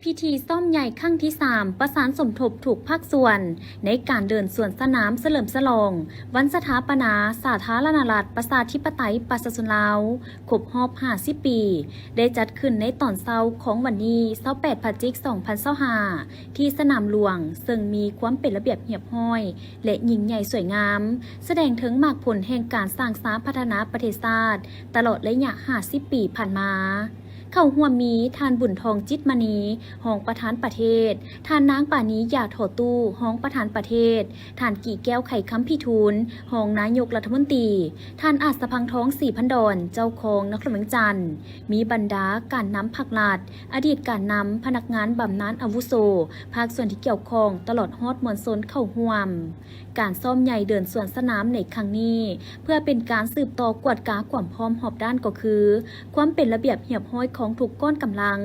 ພິທີຊ້ອມໃຫຍ່ຄັ້ງທີສາມ ປະສານສົມທົບທຸກພາກສ່ວນ ໃນການເດີນສວນສະໜາມສະເຫຼີມສະຫຼອງວັນສະຖາປະນາສາທາລະນະລັດ ປະຊາທິປະໄຕ ປະຊາຊົນລາວ ຄົບຮອບຫ້າສິບປີ ໄດ້ຈັດຂຶ້ນໃນຕອນເຊົ້າຂອງວັນທີຊາວແປດ ພະຈິກ ສອງພັນຊາວຫ້າ ທີ່ສະໜາມຫຼວງ, ເຊິ່ງມີຄວາມເປັນລະບຽບຮຽບຮ້ອຍ ແລະ ຍິ່ງໃຫຍ່ສວຍງາມ, ສະແດງເຖິງໝາກຜົນແຫ່ງການສ້າງສາພັດທະນາປະເທດຊາດຕະຫຼອດໄລຍະຫ້າສິບປີຜ່ານມາ. ເຂົ້າຮ່ວມມີທ່ານ ບຸນທອງ ຈິດມະນີ ຮອງປະທານປະເທດ, ທ່ານນາງ ປານີ ຢາທໍ່ຕູ້ ຮອງປະທານປະເທດ, ທ່ານ ກີແກ້ວ ໄຂຄຳພິທູນ ຮອງນາຍົກລັດຖະມົນຕີ, ທ່ານ ອາດສະພັງທອງ ສີພັນດອນ ເຈົ້າຄອງນະຄອນຫຼວງວຽງຈັນ, ມີບັນດາການນຳພັກລັດ, ອະດີດການນຳ, ພະນັກງານບຳນານອາວຸໂສ, ພາກສ່ວນທີ່ກ່ຽວຂ້ອງ ຕະຫຼອດຮອດມວນຊົນເຂົ້າຮ່ວມ. ການຊ້ອມໃຫຍ່ເດີນສວນສະໜາມໃນຄັ້ງນີ້ ເພື່ອເປັນການສືບຕໍ່ກວດກາຄວາມພ້ອມຮອບດ້ານ ກໍຄືຄວາມເປັນລະບຽບຮຽບຮ້ອຍຂອງທຸກກ້ອນກຳລັງ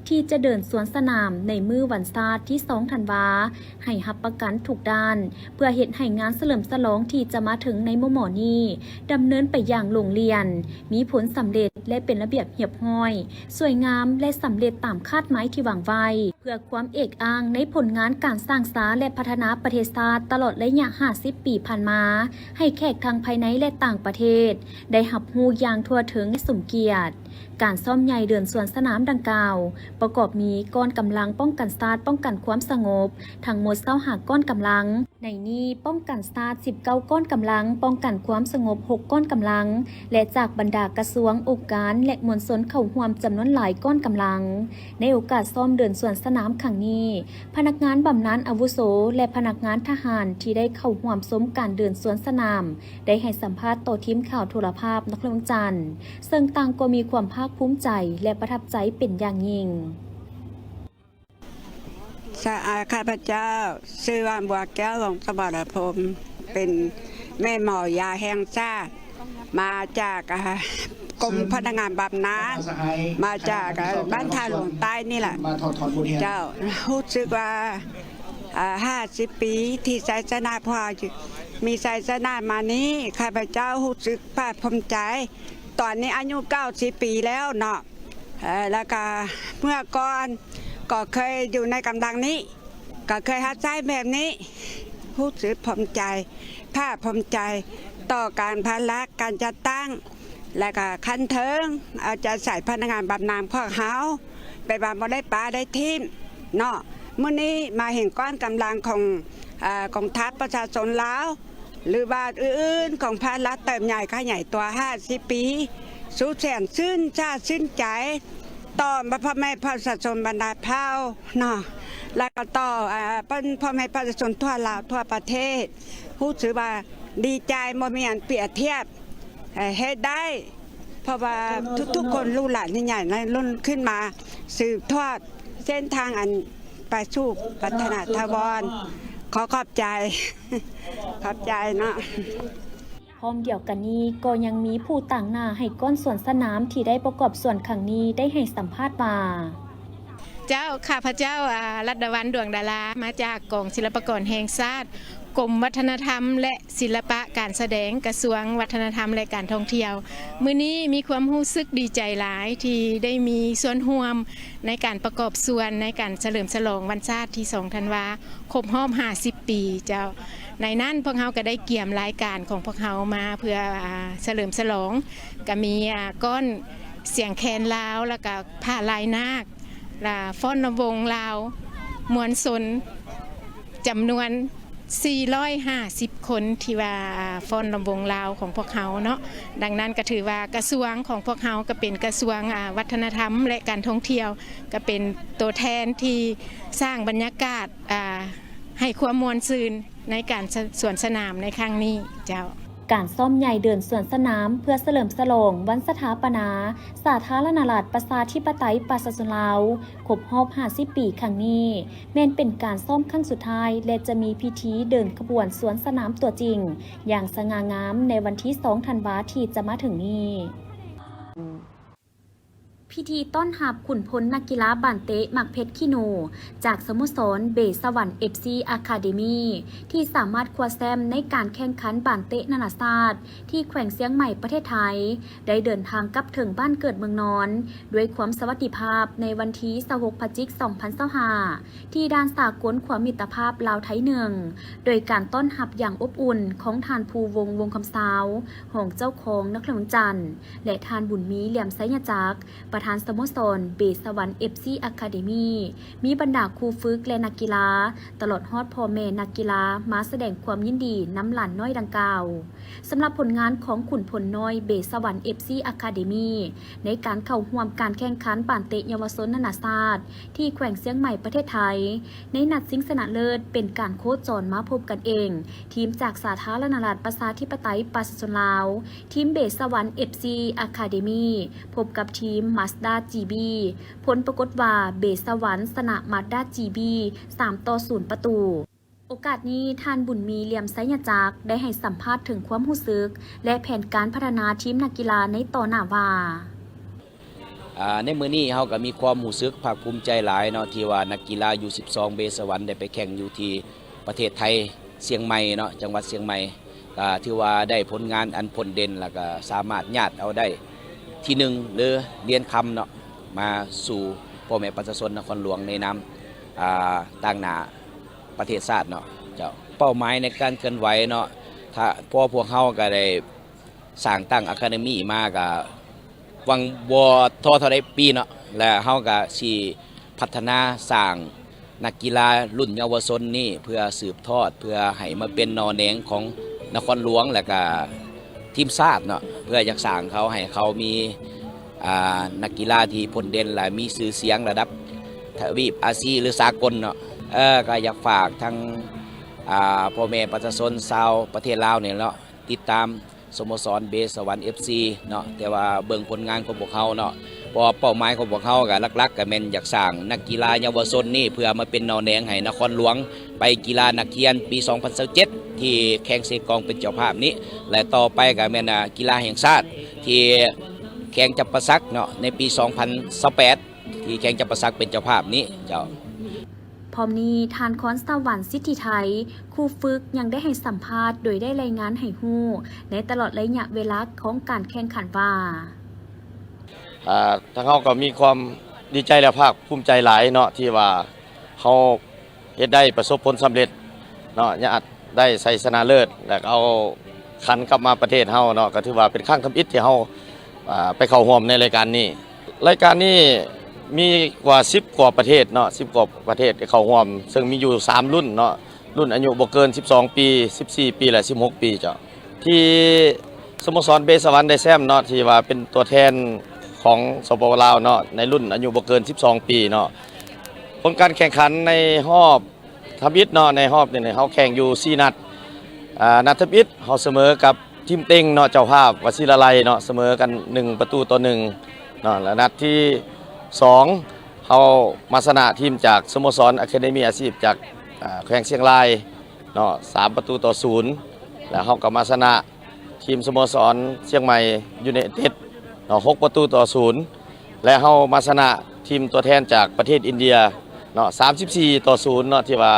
ທີ່ຈະເດີນສວນສະໜາມໃນມື້ວັນຊາດທີສອງທັນວາ ໃຫ້ຮັບປະກັນທຸກດ້ານ ເພື່ອເຮັດໃຫ້ງານສະເຫຼີມສະຫຼອງທີ່ຈະມາເຖິງໃນມໍ່ໆນີ້ ດຳເນີນໄປຢ່າງໂລ່ງລ່ຽນ, ມີຜົນສຳເລັດ ແລະ ເປັນລະບຽບຮຽບຮ້ອຍ, ສວຍງາມ ແລະ ສຳເລັດຕາມຄາດໝາຍທີ່ວາງໄວ້. ເພື່ອຄວາມເອກອ້າງໃນຜົນງານການສ້າງສາ ແລະ ພັດທະນາປະເທດຊາດຕະຫຼອດໄລຍະຫ້າສິບປີຜ່ານມາ ໃຫ້ແຂກທັງພາຍໃນ ແລະ ຕ່າງປະເທດ ໄດ້ຮັບຮູ້ຢ່າງທົ່ວເຖິງ ແລະ ສົມກຽດ. ການຊ້ອມໃຫຍ່ເດີນສວນສະໜາມດັ່ງກ່າວ ປະກອບມີກ້ອນກຳລັງປ້ອງກັນຊາດ ປ້ອງກັນຄວາມສະຫງົບ ທັງໝົດຊາວຫ້າກ້ອນກຳລັງ. ໃນນີ້ປ້ອງກັນຊາດສິບເກົ້າກ້ອນກຳລັງ, ປ້ອງກັນຄວາມສະຫງົບຫົກກ້ອນກຳລັງ ແລະ ຈາກບັນດາກະຊວງ, ອົງການ ແລະ ມວນຊົນເຂົ້າຮ່ວມຈຳນວນຫຼາຍກ້ອນກຳລັງ. ໃນໂອກາດຊ້ອມເດີນສວນສະໜາມຄັ້ງນີ້, ພະນັກງານບຳນານອາວຸໂສ ແລະ ພະນັກງານທະຫານທີ່ໄດ້ເຂົ້າຮ່ວມຊົມການເດີນສວນສະໜາມ ໄດ້ໃຫ້ສຳພາດຕໍ່ທີມຂ່າວໂທລະພາບນະຄອນຫຼວງວຽງຈັນ, ເຊິ່ງຕ່າງກໍມີຄວາມພາກພູມໃຈ ແລະ ປະທັບໃຈເປັນຢ່າງຍິ່ງ. ສະ ອາ ຂ້າພະເຈົ້າຊື່ວ່າ ບົວແກ້ວ ວົງສະຫວັນນະພົມ ເປັນແມ່ໝໍຢາແຫ່ງຊາດ ມາຈາກ ອາ ກົມພະນັກງານບຳນານ ມາຈາກ ອາ ບ້ານທ່າຫຼວງໃຕ້ນີ້ລະ ເຈົ້າ. ຮູ້ສຶກວ່າ ອາ ຫ້າສິບປີທີ່ໄຊຊະນະພວກເຮົາມີໄຊຊະນະມານີ້ ຂ້າພະເຈົ້າຮູ້ສຶກພາກພູມໃຈ. ຕອນນີ້ອາຍຸເກົ້າສິບປີແລ້ວເນາະ ເອີ ແລ້ວກະເມື່ອກ່ອນກໍເຄີຍຢູ່ໃນກຳລັງນີ້ ກໍເຄີຍຮັບໃຊ້ແບບນີ້ ຮູ້ສຶກພູມໃຈ ພາກພູມໃຈຕໍ່ການພັດລັດການຈັດຕັ້ງ ແລະກະຂັ້ນເທິງເອົາໃຈໃສ່ພະນັກງານບຳນານພວກເຮົາ ແບບວ່າບໍ່ໄດ້ປະໄດ້ຖິ້ມເນາະ. ມື້ນີ້ມາເຫັນກ້ອນກຳລັງຂອງ ອາ ກອງທັບປະຊາຊົນລາວ ຫຼືວ່າອື່ນໆຂອງພາກລັດເຕີບໃຫຍ່ຂະຫຍາຍຕົວຫ້າສິບປີ ສຸດແສນຊື່ນຊາຊື່ນໃຈຕໍ່ພໍ່ແມ່ປະຊາຊົນບັນດາເຜົ່າເນາະ ແລ້ວກໍຕໍ່ ອາ ເພິ່ນພໍ່ແມ່ປະຊາຊົນທົ່ວລາວທົ່ວປະເທດ ຮູ້ສຶກວ່າດີໃຈບໍ່ມີອັນປຽບທຽບ ເອີ ເຮັດໄດ້ ເພາະວ່າທຸກໆຄົນ ລູກຫຼານໃຫຍ່ໆໃນລຸ້ນຂຶ້ນມາ ສືບທອດເສັ້ນທາງອັນໄປສູ່ພັດທະນາຖາວອນ. ຂໍຂອບໃຈ ຂອບໃຈເນາະ. ພ້ອມດຽວກັນນີ້ ກໍຍັງມີຜູ້ຕາງໜ້າໃຫ້ກ້ອນສວນສະໜາມທີ່ໄດ້ປະກອບສ່ວນຄັ້ງນີ້ ໄດ້ໃຫ້ສຳພາດວ່າ. ເຈົ້າ, ຂ້າພະເຈົ້າ ອາ ລັດດາວັນ ດວງດາລາ ມາຈາກກອງສິລະປາກອນແຫ່ງຊາດ, ກົມວັດທະນະທຳ ແລະ ສິລະປະການສະແດງ, ກະຊວງວັດທະນະທຳ ແລະ ການທ່ອງທ່ຽວ. ມື້ນີ້ມີຄວາມຮູ້ສຶກດີໃຈຫຼາຍທີ່ໄດ້ມີສ່ວນຮ່ວມໃນການປະກອບສ່ວນໃນການສະເຫຼີມສະຫຼອງວັນຊາດທີສອງທັນວາ ຄົບຮອບຫ້າສິບປີເຈົ້າ. ໃນນັ້ນພວກເຮົາກໍໄດ້ກຽມລາຍການຂອງພວກເຮົາມາເພື່ອ ອາ ສະເຫຼີມສະຫຼອງ, ກໍມີ ອາ ກ້ອນສຽງແຄນລາວ ແລ້ວກໍຜ້າລາຍນາກ ລະ ຟ້ອນລຳວົງລາວ, ມວນຊົນຈຳນວນສີ່ຮ້ອຍຫ້າສິບຄົນ ທີ່ວ່າ ອາ ຟ້ອນລຳວົງລາວຂອງພວກເຮົາເນາະ. ດັ່ງນັ້ນກໍຖືວ່າກະຊວງຂອງພວກເຮົາກໍເປັນກະຊວງ ອາ ວັດທະນະທຳ ແລະ ການທ່ອງທ່ຽວ, ກໍເປັນຕົວແທນທີ່ສ້າງບັນຍາກາດ ອາ ໃຫ້ຄວາມມ່ວນຊື່ນໃນການສະ ສວນສະໜາມໃນຄັ້ງນີ້ເຈົ້າ. ການຊ້ອມໃຫຍ່ເດີນສວນສະໜາມເພື່ອສະເຫຼີມສະຫຼອງວັນສະຖາປະນາສາທາລະນະລັດ ປະຊາທິປະໄຕ ປະຊາຊົນລາວ ຄົບຮອບຫ້າສິບປີຄັ້ງນີ້ ແມ່ນເປັນການຊ້ອມຄັ້ງສຸດທ້າຍ ແລະ ຈະມີພິທີເດີນຂະບວນສວນສະໜາມຕົວຈິງຢ່າງສະຫງ່າງາມໃນວັນທີສອງທັນວາທີ່ຈະມາເຖິງນີ້. ອືມ. ພິທີຕ້ອນຮັບຂຸນພົນນັກກິລາບານເຕະໝາກເພັດຂີ້ໜູ ຈາກສະໂມສອນເບສະຫວັນເອັຟຊີອາຄາເດມີ ທີ່ສາມາດຄວ້າແຊ້ມໃນການແຂ່ງຂັນບານເຕະນານາຊາດ ທີ່ແຂວງຊຽງໃໝ່ ປະເທດໄທ ໄດ້ເດີນທາງກັບເຖິງບ້ານເກີດເມືອງນອນ ດ້ວຍຄວາມສະຫວັດດີພາບໃນວັນທີຊາວຫົກ ພະຈິກ ສອງພັນຊາວຫ້າ ທີ່ດ່ານສາກົນຂົວມິດຕະພາບລາວໄທໜຶ່ງ ໂດຍການຕ້ອນຮັບຢ່າງອົບອຸ່ນຂອງທ່ານ ພູວົງ ວົງຄຳຊາວ ຮອງເຈົ້າຄອງນະຄອນຫຼວງວຽງຈັນ ແລະ ທ່ານ ບຸນມີ ຫຼຽມໄຊຍະຈັກ ປະທານສະໂມສອນເບສະຫວັນເອັຟຊີອາຄາເດມີ ມີບັນດາຄູຝຶກ ແລະ ນັກກິລາ ຕະຫຼອດຮອດພໍ່ແມ່ນັກກິລາ ມາສະແດງຄວາມຍິນດີນຳຫຼານນ້ອຍດັ່ງກ່າວ. ສຳລັບຜົນງານຂອງຂຸນພົນນ້ອຍເບສະຫວັນເອັຟຊີອາຄາເດມີ ໃນການເຂົ້າຮ່ວມການແຂ່ງຂັນບານເຕະເຍົາວະຊົນນານາຊາດ ທີ່ແຂວງຊຽງໃໝ່ ປະເທດໄທ ໃນນັດຊິງຊະນະເລີດ ເປັນການໂຄຈອນມາພົບກັນເອງ ທີມຈາກສາທາລະນະລັດປະຊາທິປະໄຕປະຊາຊົນລາວ ທີມເບສະຫວັນເອັຟຊີອາຄາເດມີ ພົບກັບທີມມາສດາຈີບີ ຜົນປາກົດວ່າເບສະຫວັນຊະນະມາສດາຈີບີ ສາມຕໍ່ສູນປະຕູ. ໂອກາດນີ້ ທ່ານ ບຸນມີ ຫຼຽມໄຊຍະຈັກ ໄດ້ໃຫ້ສຳພາດເຖິງຄວາມຮູ້ສຶກ ແລະ ແຜນການພັດທະນາທີມນັກກິລາໃນຕໍ່ໜ້າວ່າ ອ່າ ໃນມື້ນີ້ເຮົາກໍມີຄວາມຮູ້ສຶກພາກພູມໃຈຫຼາຍເນາະ ທີ່ວ່ານັກກິລາ ຢູສິບສອງ ເບສະຫວັນ ໄດ້ໄປແຂ່ງຢູ່ທີ່ປະເທດໄທ ຊຽງໃໝ່ເນາະ ຈັງຫວັດຊຽງໃໝ່ ກໍຖືວ່າໄດ້ຜົນງານອັນພົ້ນເດັ່ນ ແລ້ວກໍສາມາດຍາດເອົາໄດ້ທີໜຶ່ງ ຫຼື ຫຼຽນຄຳເນາະ ມາສູ່ພໍ່ແມ່ປະຊາຊົນນະຄອນຫຼວງໃນນາມ ອ່າ ຕາງໜ້າປະເທດຊາດເນາະເຈົ້າ. ເປົ້າໝາຍໃນການເຄື່ອນໄຫວເນາະ ຖ້າ ເພາະພວກເຮົາກໍໄດ້ ສ້າງຕັ້ງອາຄາເດມີມາກະຫວັງບໍ່ທໍ້ເທົ່າໃດປີເນາະ ແລະ ເຮົາກະຊິພັດທະນາສ້າງນັກກິລາລຸ້ນເຍົາວະຊົນນີ້ ເພື່ອສືບທອດ ເພື່ອໃຫ້ມາເປັນໜໍ່ແໜງຂອງນະຄອນຫຼວງ ແລະກະທີມຊາດເນາະ ເພື່ອຢາກສ້າງເຂົາໃຫ້ເຂົາມີ ອ່າ ນັກກິລາທີ່ພົ້ນເດັ່ນ ແລະ ມີຊື່ສຽງລະດັບທະວີບອາຊີ ຫຼື ສາກົນເນາະ. ເອີ ກະຢາກຝາກທັງ ອ່າ ພໍ່ແມ່ປະຊາຊົນຊາວປະເທດລາວນີ້ເນາະ ຕິດຕາມ ສະໂມສອນເບສະຫວັນເອັຟຊີເນາະ ແຕ່ວ່າເບິ່ງຜົນງານຂອງພວກເຮົາເນາະ ເພາະວ່າເປົ້າໝາຍຂອງພວກເຮົາກະຫຼັກໆກະແມ່ນຢາກສ້າງນັກກິລາເຍົາວະຊົນນີ້ ເພື່ອມາເປັນໜໍ່ແໜງໃຫ້ນະຄອນຫຼວງ ໄປກິລານັກຮຽນປີສອງພັນຊາວເຈັດ ທີ່ແຂວງເຊກອງເປັນເຈົ້າພາບນີ້ ແລະ ຕໍ່ໄປກະແມ່ນ ອ່າ ກິລາແຫ່ງຊາດ ທີ່ແຂວງຈຳປາສັກເນາະ ໃນປີສອງພັນຊາວແປດ ທີ່ແຂວງຈຳປາສັກເປັນເຈົ້າພາບນີ້ເຈົ້າ. ພ້ອມນີ້ ທ່ານ ຄອນສະຫວັນ ສິດທິໄທ ຄູຝຶກ ຍັງໄດ້ໃຫ້ສຳພາດໂດຍໄດ້ລາຍງານໃຫ້ຮູ້ ໃນຕະຫຼອດໄລຍະເວລາຂອງການແຂ່ງຂັນວ່າ ອ່າ ທາງເຮົາກໍມີຄວາມດີໃຈ ແລະ ພາກພູມໃຈຫຼາຍເນາະ ທີ່ວ່າເຮົາເຮັດໄດ້ປະສົບຜົນສຳເລັດເນາະ ຍາດໄດ້ໄຊຊະນະເລີດ ແລະ ເອົາຂັນກັບມາປະເທດເຮົາເນາະ ກໍຖືວ່າເປັນຄັ້ງທຳອິດທີ່ເຮົາ ອ່າ ໄປເຂົ້າຮ່ວມໃນລາຍການນີ້. ລາຍການນີ້ມີກວ່າສິບກວ່າປະເທດເນາະ ສິບກວ່າປະເທດທີ່ເຂົ້າຮ່ວມ ເຊິ່ງມີຢູ່ສາມລຸ້ນເນາະ ລຸ້ນອາຍຸບໍ່ເກີນສິບສອງປີ ສິບສີ່ປີ ແລະ ສິບຫົກປີເຈົ້າ. ທີ່ສະໂມສອນເບສະຫວັນໄດ້ແຊ້ມເນາະ ທີ່ວ່າເປັນຕົວແທນຂອງ ສປປ ລາວເນາະ ໃນລຸ້ນອາຍຸບໍ່ເກີນສິບສອງປີເນາະ. ຜົນການແຂ່ງຂັນໃນຮອບ ທຳອິດເນາະ ໃນຮອບນີ້ເຮົາແຂ່ງຢູ່ສີ່ນັດ ອ່າ ນັດທຳອິດເຮົາສະເໝີກັບທີມເຕັງເນາະ ເຈົ້າພາບວະຊິລາໄລເນາະ ສະເໝີກັນໜຶ່ງປະຕູຕໍ່ໜຶ່ງເນາະ ແລະ ນັດທີສອງເຮົາມາຊະນະທີມຈາກສະໂມສອນອາຄາເດມີອາຊີບຈາກ ອ່າ ແຂວງຊຽງລາຍເນາະ ສາມປະຕູຕໍ່ສູນ ແລະ ເຮົາກໍມາຊະນະ ທີມສະໂມສອນຊຽງໃໝ່ຢູໄນເຕັດເນາະ ຫົກປະຕູຕໍ່ສູນ ແລະ ເຮົາມາຊະນະທີມຕົວແທນຈາກປະເທດອິນເດຍເນາະ ສາມສິບສີ່ຕໍ່ສູນເນາະ ທີ່ວ່າ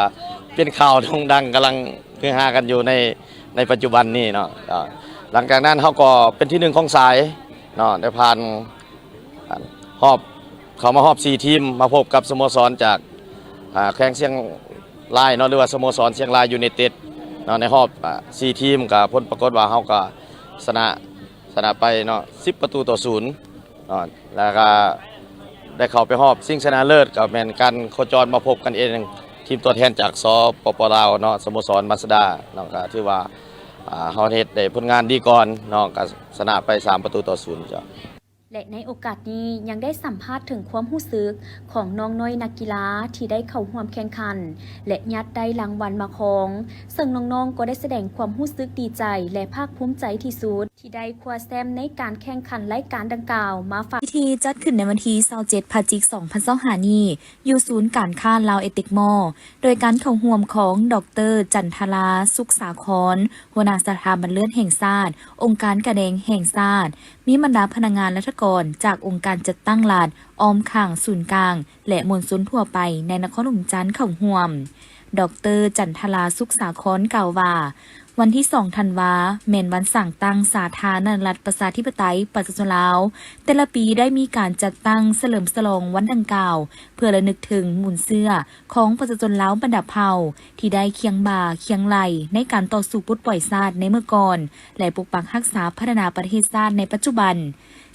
ເປັນຂ່າວໂດ່ງດັງກຳລັງຮືຮາກັນຢູ່ໃນ ໃນປັດຈຸບັນນີ້ເນາະ. ເອີ ຫຼັງຈາກນັ້ນເຮົາກໍເປັນທີໜຶ່ງຂອງສາຍເນາະ ໄດ້ຜ່ານ ຮອບ ເຂົ້າມາຮອບສີ່ທີມ ມາພົບກັບສະໂມສອນຈາກ ອ່າ ແຂວງຊຽງລາຍເນາະ ຫຼືວ່າສະໂມສອນຊຽງລາຍຢູໄນເຕັດເນາະ ໃນຮອບ ອ່າ ສີ່ທີມ ກໍຜົນປາກົດວ່າເຮົາກໍຊະນະ ຊະນະໄປເນາະ ສິບປະຕູຕໍ່ສູນເນາະ ແລ້ວກໍໄດ້ເຂົ້າໄປຮອບຊິງຊະນະເລີດ ກໍແມ່ນການໂຄຈອນມາພົບກັນເອງ ທີມຕົວແທນຈາກ ສປປ ລາວເນາະ ສະໂມສອນມາຊະດາເນາະ ກໍຖືວ່າ ອ່າ ເຮົາເຮັດໄດ້ຜົນງານດີກ່ອນເນາະ ກໍຊະນະໄປສາມປະຕູຕໍ່ສູນເຈົ້າ. ແລະ ໃນໂອກາດນີ້ຍັງໄດ້ສຳພາດເຖິງຄວາມຮູ້ສຶກຂອງນ້ອງນ້ອຍນັກກິລາທີ່ໄດ້ເຂົ້າຮ່ວມແຂ່ງຂັນ ແລະ ຍາດໄດ້ລາງວັນມາຄອງ, ເຊິ່ງນ້ອງໆກໍໄດ້ສະແດງຄວາມຮູ້ສຶກດີໃຈ ແລະ ພາກພູມໃຈທີ່ສຸດ ທີ່ໄດ້ຄວ້າແຊ້ມໃນການແຂ່ງຂັນລາຍການດັ່ງກ່າວມາຝາກ. ພິທີຈັດຂຶ້ນໃນວັນທີຊາວເຈັດ ພະຈິກ ສອງພັນຊາວຫ້ານີ້ ຢູ່ສູນການຄ້າລາວເອເຕັກມໍ ໂດຍການເຂົ້າຮ່ວມຂອງ ດອກເຕີ ຈັນທະລາ ສຸກສາຄອນ ຫົວໜ້າສະຖາບັນເລືອດແຫ່ງຊາດ, ອົງການກາແດງແຫ່ງຊາດ, ມີບັນດາພະນັກງານລັດຖະ ກອນຈາກອົງການຈັດຕັ້ງລັດ, ອ້ອມຂ້າງສູນກາງ ແລະ ມວນຊົນທົ່ວໄປໃນນະຄອນຫຼວງວຽງຈັນເຂົ້າຮ່ວມ. ດອກເຕີ ຈັນທະລາ ສຸກສາຄອນ ກ່າວວ່າ ວັນທີສອງທັນວາ ແມ່ນວັນສ້າງຕັ້ງສາທາລະນະລັດ ປະຊາທິປະໄຕ ປະຊາຊົນລາວ. ແຕ່ລະປີໄດ້ມີການຈັດຕັ້ງສະເຫຼີມສະຫຼອງວັນດັ່ງກ່າວ ເພື່ອລະນຶກເຖິງມູນເຊື້ອຂອງປະຊາຊົນລາວບັນດາເຜົ່າ ທີ່ໄດ້ຄຽງບ່າຄຽງໄຫຼ່ໃນການຕໍ່ສູ້ປົດປ່ອຍຊາດໃນເມື່ອກ່ອນ ແລະ ປົກປັກຮັກສາພັດທະນາປະເທດຊາດໃນປັດຈຸບັນ.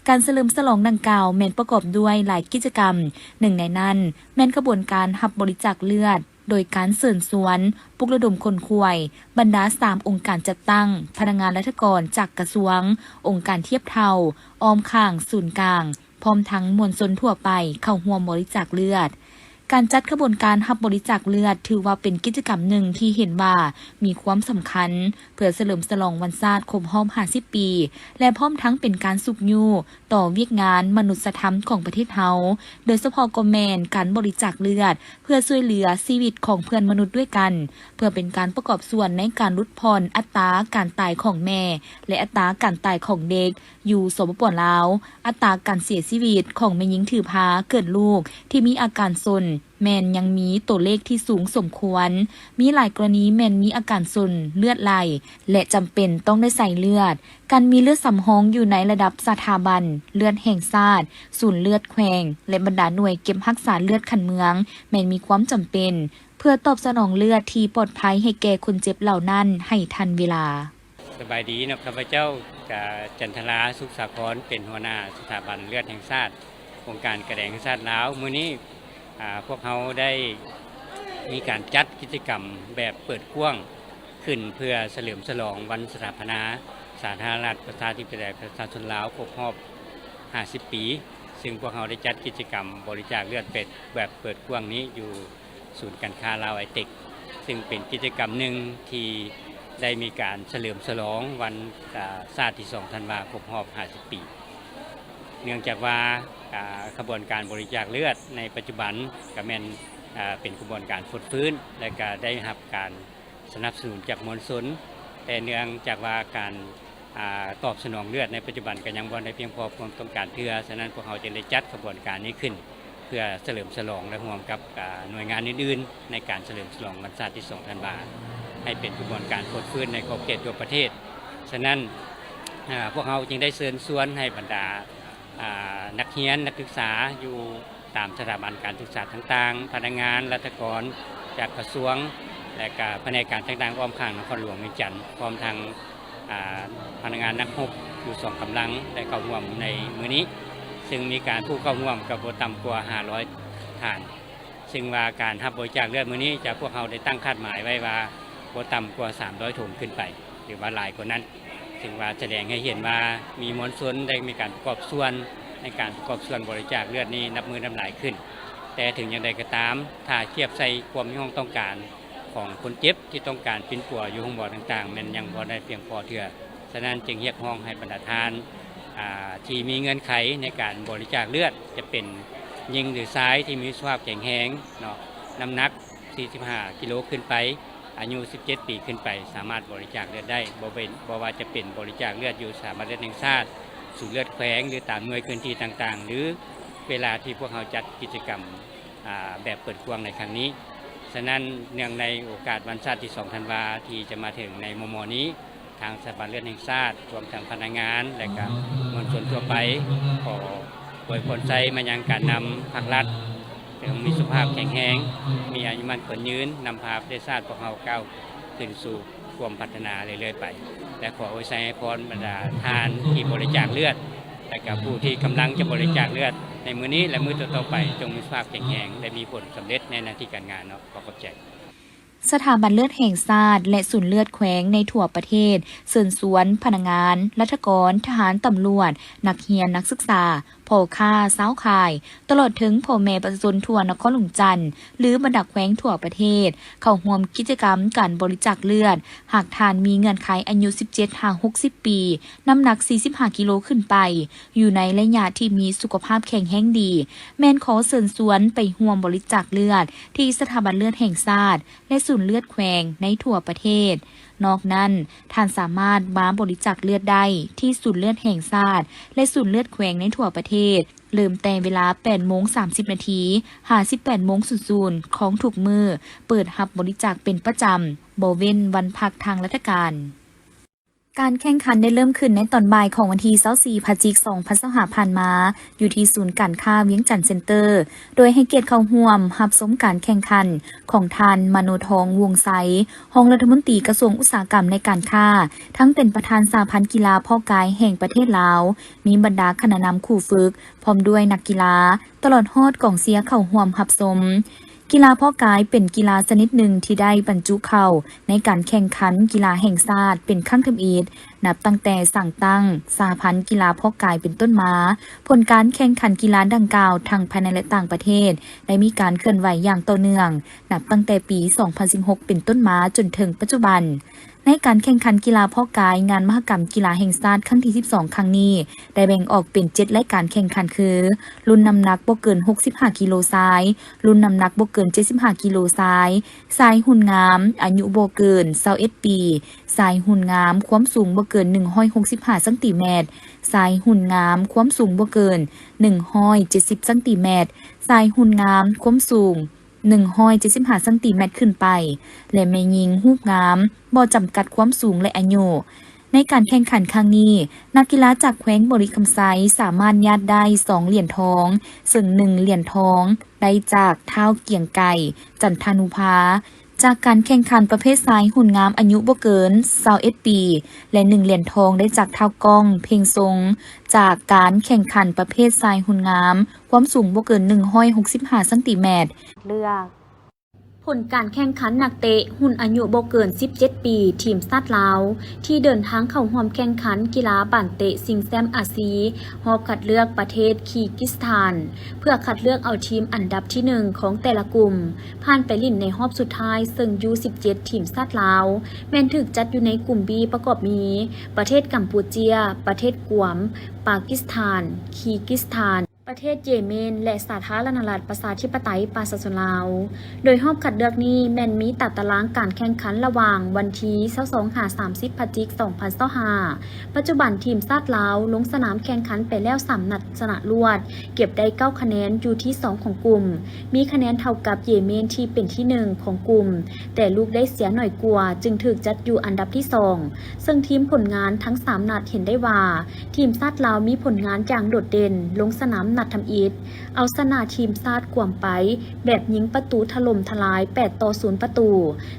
ການສະເຫຼີມສະຫຼອງດັ່ງກ່າວແມ່ນປະກອບດ້ວຍຫຼາຍກິດຈະກຳ, ໜຶ່ງໃນນັ້ນແມ່ນຂະບວນການຮັບບໍລິຈາກເລືອດ ໂດຍການເຊີນຊວນ, ປຸກລະດົມຂົນຂວາຍບັນດາສາມອົງການຈັດຕັ້ງ, ພະນັກງານລັດຖະກອນຈາກກະຊວງ, ອົງການທຽບເທົ່າ, ອ້ອມຂ້າງ, ສູນກາງ, ພ້ອມທັງມວນຊົນທົ່ວໄປເຂົ້າຮ່ວມບໍລິຈາກເລືອດ. ການຈັດຂະບວນການຮັບບໍລິຈາກເລືອດ ຖືວ່າເປັນກິດຈະກຳໜຶ່ງທີ່ເຫັນວ່າມີຄວາມສຳຄັນ ເພື່ອສະເຫຼີມສະຫຼອງວັນຊາດຄົບຮອບຫ້າສິບປີ ແລະ ພ້ອມທັງເປັນການຊຸກຍູ້ຕໍ່ວຽກງານມະນຸດສະທຳຂອງປະເທດເຮົາ, ໂດຍສະເພາະກໍແມ່ນການບໍລິຈາກເລືອດ ເພື່ອຊ່ວຍເຫຼືອຊີວິດຂອງເພື່ອນມະນຸດດ້ວຍກັນ, ເພື່ອເປັນການປະກອບສ່ວນໃນການຫຼຸດຜ່ອນອັດຕາການຕາຍຂອງແມ່ ແລະ ອັດຕາການຕາຍຂອງເດັກ. ຢູ່ ສປປ ລາວ, ອັດຕາການເສຍຊີວິດຂອງແມ່ຍິງຖືພາເກີດລູກທີ່ມີອາການສົນ ແມ່ນຍັງມີຕົວເລກທີ່ສູງສົມຄວນ. ມີຫຼາຍກໍລະນີແມ່ນມີອາການສົນ, ເລືອດໄຫຼ ແລະ ຈຳເປັນຕ້ອງໄດ້ໃສ່ເລືອດ. ການມີເລືອດສຳຮອງຢູ່ໃນລະດັບສະຖາບັນເລືອດແຫ່ງຊາດ, ສູນເລືອດແຂວງ ແລະ ບັນດາໜ່ວຍເກັບຮັກສາເລືອດຂັ້ນເມືອງ ແມ່ນມີຄວາມຈຳເປັນ ເພື່ອຕອບສະໜອງເລືອດທີ່ປອດໄພໃຫ້ແກ່ຄົນເຈັບເຫຼົ່ານັ້ນໃຫ້ທັນເວລາ. ສະບາຍດີເນາະ, ຂ້າພະເຈົ້າ ກະ ຈັນທະລາ ສຸກສາຄອນ ເປັນຫົວໜ້າສະຖາບັນເລືອດແຫ່ງຊາດ ອົງການການແດງແຫ່ງຊາດລາວ. ມື້ນີ້ ອາ ພວກເຮົາໄດ້ມີການຈັດກິດຈະກຳແບບເປີດກວ້າງຂຶ້ນ ເພື່ອສະເຫຼີມສະຫຼອງວັນສະຖາປະນາສາທາລະນະລັດ ປະຊາທິປະໄຕ ປະຊາຊົນລາວ ຄົບຮອບຫ້າສິບປີ, ຊຶ່ງພວກເຮົາໄດ້ຈັດກິດຈະກຳບໍລິຈາກເລືອດເປັດແບບເປີດກວ້າງນີ້ຢູ່ ສູນການຄ້າລາວໄອເຕັກ ຊຶ່ງເປັນກິດຈະກຳໜຶ່ງທີ່ໄດ້ມີການສະເຫຼີມສະຫຼອງວັນ ອາ ຊາດທີສອງທັນວາ ຄົບຮອບຫ້າສິບປີ. ເນື່ອງຈາກວ່າ ອາ ຂະບວນການບໍລິຈາກເລືອດໃນປັດຈຸບັນກະແມ່ນ ອາ ເປັນຂະບວນການຟົດຟື້ນ ແລະ ກະໄດ້ຮັບການສະໜັບສະໜູນຈາກມວນຊົນ, ແຕ່ເນື່ອງຈາກວ່າການ ອາ ຕອບສະໜອງເລືອດໃນປັດຈຸບັນກໍຍັງບໍ່ໄດ້ພຽງພໍຄວາມຕ້ອງການເທື່ອ. ສະນັ້ນ ພວກເຮົາຈຶ່ງໄດ້ຈັດຂະບວນການນີ້ຂຶ້ນ ເພື່ອສະເຫຼີມສະຫຼອງ ແລະ ຮ່ວມກັບ ອາ ໜ່ວຍງານອື່ນໆ ໃນການສະເຫຼີມສະຫຼອງວັນຊາດທີສອງທັນວາ ໃຫ້ເປັນຂະບວນການຟົດຟື້ນໃນຂອບເຂດທົ່ວປະເທດ. ສະນັ້ນ ອາ ພວກເຮົາຈຶ່ງໄດ້ເຊີນຊວນໃຫ້ບັນດາ ອາ ນັກຮຽນ ນັກສຶກສາຢູ່ ຕາມສະຖາບັນການສຶກສາຕ່າງໆ, ພະນັກງານລັດຖະກອນຈາກກະຊວງ ແລະ ກະພະແນກການຕ່າງໆ ອ້ອມຂ້າງນະຄອນຫຼວງວຽງຈັນ, ພ້ອມທັງ ອາ ພະນັກງານນັກຮົບຢູ່ສອງກຳລັງ ໄດ້ເຂົ້າຮ່ວມໃນມື້ນີ້, ຊຶ່ງມີການຜູ້ເຂົ້າຮ່ວມກໍບໍ່ຕ່ຳກວ່າຫ້າຮ້ອຍທ່ານ, ຊຶ່ງວ່າການຮັບບໍລິຈາກເລືອດມື້ນີ້ ຈະ ພວກເຮົາໄດ້ຕັ້ງຄາດໝາຍໄວ້ວ່າບໍ່ຕ່ຳກວ່າສາມຮ້ອຍຖົງຂຶ້ນໄປ ຫຼືວ່າຫຼາຍກວ່ານັ້ນ. ຊຶ່ງວ່າສະແດງໃຫ້ເຫັນວ່າມີມວນຊົນໄດ້ມີການປະກອບສ່ວນໃນການປະກອບສ່ວນບໍລິຈາກເລືອດນີ້ນັບມື້ນັບຫຼາຍຂຶ້ນ. ແຕ່ເຖິງຢ່າງໃດກໍຕາມ, ຖ້າທຽບໃສ່ຄວາມຮຽກຮ້ອງຕ້ອງການຂອງຄົນເຈັບທີ່ຕ້ອງການປິ່ນປົວຢູ່ໂຮງໝໍຕ່າງໆ ແມ່ນຍັງບໍ່ໄດ້ພຽງພໍເທື່ອ. ສະນັ້ນຈຶ່ງຮຽກຮ້ອງໃຫ້ບັນດາທ່ານ ອາ ທີ່ມີເງື່ອນໄຂໃນການບໍລິຈາກເລືອດ, ຈະເປັນຍິງ ຫຼື ຊາຍທີ່ມີສຸຂະພາບແຂງແຮງເນາະ, ນ້ຳໜັກສີ່ສິບຫ້າກິໂລຂຶ້ນໄປ, ອາຍຸສິບເຈັດປີຂຶ້ນໄປ ສາມາດບໍລິຈາກເລືອດໄດ້, ບໍ່ເວັ້ນ ບໍ່ວ່າຈະເປັນບໍລິຈາກເລືອດຢູ່ສະຖາບັນເລືອດແຫ່ງຊາດ, ສູນເລືອດແຂວງ ຫຼື ຕາມໜ່ວຍພື້ນທີ່ຕ່າງໆ ຫຼື ເວລາທີ່ພວກເຮົາຈັດກິດຈະກຳ ອາ ແບບເປີດກວ້າງໃນຄັ້ງນີ້. ສະນັ້ນ ເນື່ອງໃນໂອກາດວັນຊາດທີສອງທັນວາ ທີ່ຈະມາເຖິງໃນມໍ່ໆນີ້, ທາງສະຖາບັນເລືອດແຫ່ງຊາດ ລວມທັງພະນັກງານ ແລະ ກະມວນຊົນທົ່ວໄປ ຂໍອວຍພອນໄຊມາຍັງການນຳພາກລັດ ຈົ່ງມີສຸຂະພາບແຂງແຮງ, ມີອາຍຸໝັ້ນຂວັນຍືນ, ນຳພາປະເທດຊາດພວກເຮົາກ້າວຂຶ້ນສູ່ຄວາມພັດທະນາເລື້ອຍໆໄປ ແລະ ຂໍອວຍໄຊໃຫ້ພອນບັນດາທ່ານທີ່ບໍລິຈາກເລືອດ ແລະ ກະຜູ້ທີ່ກຳລັງຈະບໍລິຈາກເລືອດໃນມື້ນີ້ ແລະ ມື້ຕໍ່ໆໄປ ຈົ່ງມີສຸຂະພາບແຂງແຮງ ແລະ ມີຜົນສຳເລັດໃນໜ້າທີ່ການງານເນາະ. ຂໍຂອບໃຈ. ສະຖາບັນເລືອດແຫ່ງຊາດ ແລະ ສູນເລືອດແຂວງໃນທົ່ວປະເທດ ເຊີນຊວນພະນັກງານ, ລັດຖະກອນ, ທະຫານ, ຕຳຫຼວດ, ນັກຮຽນ, ນັກສຶກສາ, ພໍ່ຄ້າ, ຊາວຂາຍ, ຕະຫຼອດເຖິງພໍ່ແມ່ປະຊາຊົນທົ່ວນະຄອນຫຼວງຈັນ ຫຼື ບັນດາແຂວງທົ່ວປະເທດ ເຂົ້າຮ່ວມກິດຈະກຳການບໍລິຈາກເລືອດ ຫາກທ່ານມີເງື່ອນໄຂອາຍຸສິບເຈັດຫາຫົກສິບປີ, ນ້ຳໜັກສີ່ສິບຫ້າກິໂລຂຶ້ນໄປ, ຢູ່ໃນໄລຍະທີ່ມີສຸຂະພາບແຂງແຮງດີ, ແມ່ນຂໍເຊີນຊວນໄປຮ່ວມບໍລິຈາກເລືອດທີ່ສະຖາບັນເລືອດແຫ່ງຊາດ ແລະ ສູນເລືອດແຂວງໃນທົ່ວປະເທດ. ນອກນັ້ນ, ທ່ານສາມາດມາບໍລິຈາກເລືອດໄດ້ທີ່ສູນເລືອດແຫ່ງຊາດ ແລະ ສູນເລືອດແຂວງໃນທົ່ວປະເທດ, ເລີ່ມແຕ່ເວລາແປດໂມງສາມສິບນາທີ ຫາສິບແປດໂມງສູນສູນຂອງທຸກມື້, ເປີດຮັບບໍລິຈາກເປັນປະຈຳ, ບໍ່ເວັ້ນວັນພັກທາງລັດຖະການ. ການແຂ່ງຂັນໄດ້ເລີ່ມຂຶ້ນໃນຕອນບ່າຍຂອງວັນທີຊາວສີ່ ພະຈິກ ສອງພັນຊາວຫ້າ ຜ່ານມາ, ຢູ່ທີ່ສູນການຄ້າວຽງຈັນເຊັນເຕີ, ໂດຍໃຫ້ກຽດເຂົ້າຮ່ວມຮັບຊົມການແຂ່ງຂັນຂອງທ່ານ ມະໂນທອງ ວົງໄຊ, ຮອງລັດຖະມົນຕີກະຊວງອຸດສາຫະກຳ ແລະ ການຄ້າ, ທັງເປັນປະທານສະຫະພັນກິລາເພາະກາຍແຫ່ງປະເທດລາວ, ມີບັນດາຄະນະນຳຄູຝຶກ, ພ້ອມດ້ວຍນັກກິລາ, ຕະຫຼອດຮອດກອງເຊຍເຂົ້າຮ່ວມຮັບຊົມ. ກິລາເພາະກາຍເປັນກິລາຊະນິດໜຶ່ງທີ່ໄດ້ບັນຈຸເຂົ້າໃນການແຂ່ງຂັນກິລາແຫ່ງຊາດເປັນຄັ້ງທຳອິດ, ນັບຕັ້ງແຕ່ສ້າງຕັ້ງສະຫະພັນກິລາເພາະກາຍເປັນຕົ້ນມາ. ຜົນການແຂ່ງຂັນກິລາດັ່ງກ່າວ ທັງພາຍໃນ ແລະ ຕ່າງປະເທດ ໄດ້ມີການເຄື່ອນໄຫວຢ່າງຕໍ່ເນື່ອງ, ນັບຕັ້ງແຕ່ປີສອງພັນສິບຫົກເປັນຕົ້ນມາຈົນເຖິງປັດຈຸບັນ. ໃນການແຂ່ງຂັນກິລາເພາະກາຍ ງານມະຫະກຳກິລາແຫ່ງຊາດຄັ້ງທີສິບສອງ ຄັ້ງນີ້ ໄດ້ແບ່ງອອກເປັນເຈັດລາຍການແຂ່ງຂັນຄື ລຸ້ນນ້ຳໜັກບໍ່ເກີນຫົກສິບຫ້າກິໂລຊາຍ, ລຸ້ນນ້ຳໜັກບໍ່ເກີນເຈັດສິບຫ້າກິໂລຊາຍ, ຊາຍຫຸ່ນງາມອາຍຸບໍ່ເກີນຊາວເອັດປີ, ຊາຍຫຸ່ນງາມຄວາມສູງບໍ່ເກີນໜຶ່ງຮ້ອຍຫົກສິບຫ້າຊັງຕີແມັດ, ຊາຍຫຸ່ນງາມຄວາມສູງບໍ່ເກີນໜຶ່ງຮ້ອຍເຈັດສິບຊັງຕີແມັດ, ຊາຍຫຸ່ນງາມຄວາມສູງ ໜຶ່ງຮ້ອຍເຈັດສິບຫ້າຊັງຕີແມັດຂຶ້ນໄປ ແລະ ແມ່ຍິງຮູບງາມ ບໍ່ຈຳກັດຄວາມສູງ ແລະ ອາຍຸ. ໃນການແຂ່ງຂັນຄັ້ງນີ້, ນັກກິລາຈາກແຂວງບໍລິຄຳໄຊສາມາດຍາດໄດ້ສອງຫຼຽນທອງ, ເຊິ່ງໜຶ່ງຫຼຽນທອງໄດ້ຈາກທ້າວກຽງໄກ ຈັນທານຸພາ ຈາກການແຂ່ງຂັນປະເພດຊາຍຫຸ່ນງາມອາຍຸບໍ່ເກີນຊາວເອັດປີ ແລະ ໜຶ່ງຫຼຽນທອງໄດ້ຈາກທ້າວກ້ອງ ເພັງຊົງ ຈາກການແຂ່ງຂັນປະເພດຊາຍຫຸ່ນງາມ ຄວາມສູງບໍ່ເກີນໜຶ່ງຮ້ອຍຫົກສິບຫ້າຊັງຕີແມັດ. ເລືອກ. ຜົນການແຂ່ງຂັນນັກເຕະຮຸ່ນອາຍຸບໍ່ເກີນສິບເຈັດປີ ທີມຊາດລາວ ທີ່ເດີນທາງເຂົ້າຮ່ວມແຂ່ງຂັນກິລາບານເຕະຊິງແຊ້ມອາຊີ ຮອບຄັດເລືອກປະເທດຄີກິສຖານ ເພື່ອຄັດເລືອກເອົາທີມອັນດັບທີໜຶ່ງຂອງແຕ່ລະກຸ່ມ ຜ່ານໄປຫຼິ້ນໃນຮອບສຸດທ້າຍ ເຊິ່ງຢູສິບເຈັດ ທີມຊາດລາວ ແມ່ນຖືກຈັດຢູ່ໃນກຸ່ມບີ ປະກອບມີ ປະເທດກຳປູເຈຍ, ປະເທດກວມ, ປາກິສຖານ, ຄີກິສຖານ, ປະເທດເຢເມນ ແລະ ສາທາລະນະລັດປະຊາທິປະໄຕປະຊາຊົນລາວ. ໂດຍຮອບຄັດເລືອກນີ້ແມ່ນມີຕາຕະລາງການແຂ່ງຂັນລະຫວ່າງວັນທີຊາວສອງ ຫາ ສາມສິບ ພະຈິກ ສອງພັນຊາວຫ້າ. ປັດຈຸບັນທີມຊາດລາວລົງສະໜາມແຂ່ງຂັນໄປແລ້ວສາມນັດ ຊະນະລວດ, ເກັບໄດ້ເກົ້າຄະແນນ ຢູ່ທີສອງຂອງກຸ່ມ, ມີຄະແນນເທົ່າກັບເຢເມນທີ່ເປັນທີໜຶ່ງຂອງກຸ່ມ, ແຕ່ລູກໄດ້ເສຍໜ້ອຍກວ່າ ຈຶ່ງຖືກຈັດຢູ່ອັນດັບທີສອງ. ເຊິ່ງທີມຜົນງານທັງສາມນັດເຫັນໄດ້ວ່າ ທີມຊາດລາວມີຜົນງານຢ່າງໂດດເດັ່ນ, ລົງສະໜາມນັດທຳອິດ ເອົາຊະນະທີມຊາດກວມໄປແບບຍິງປະຕູຖະຫຼົ່ມທະລາຍ ແປດຕໍ່ສູນປະຕູ,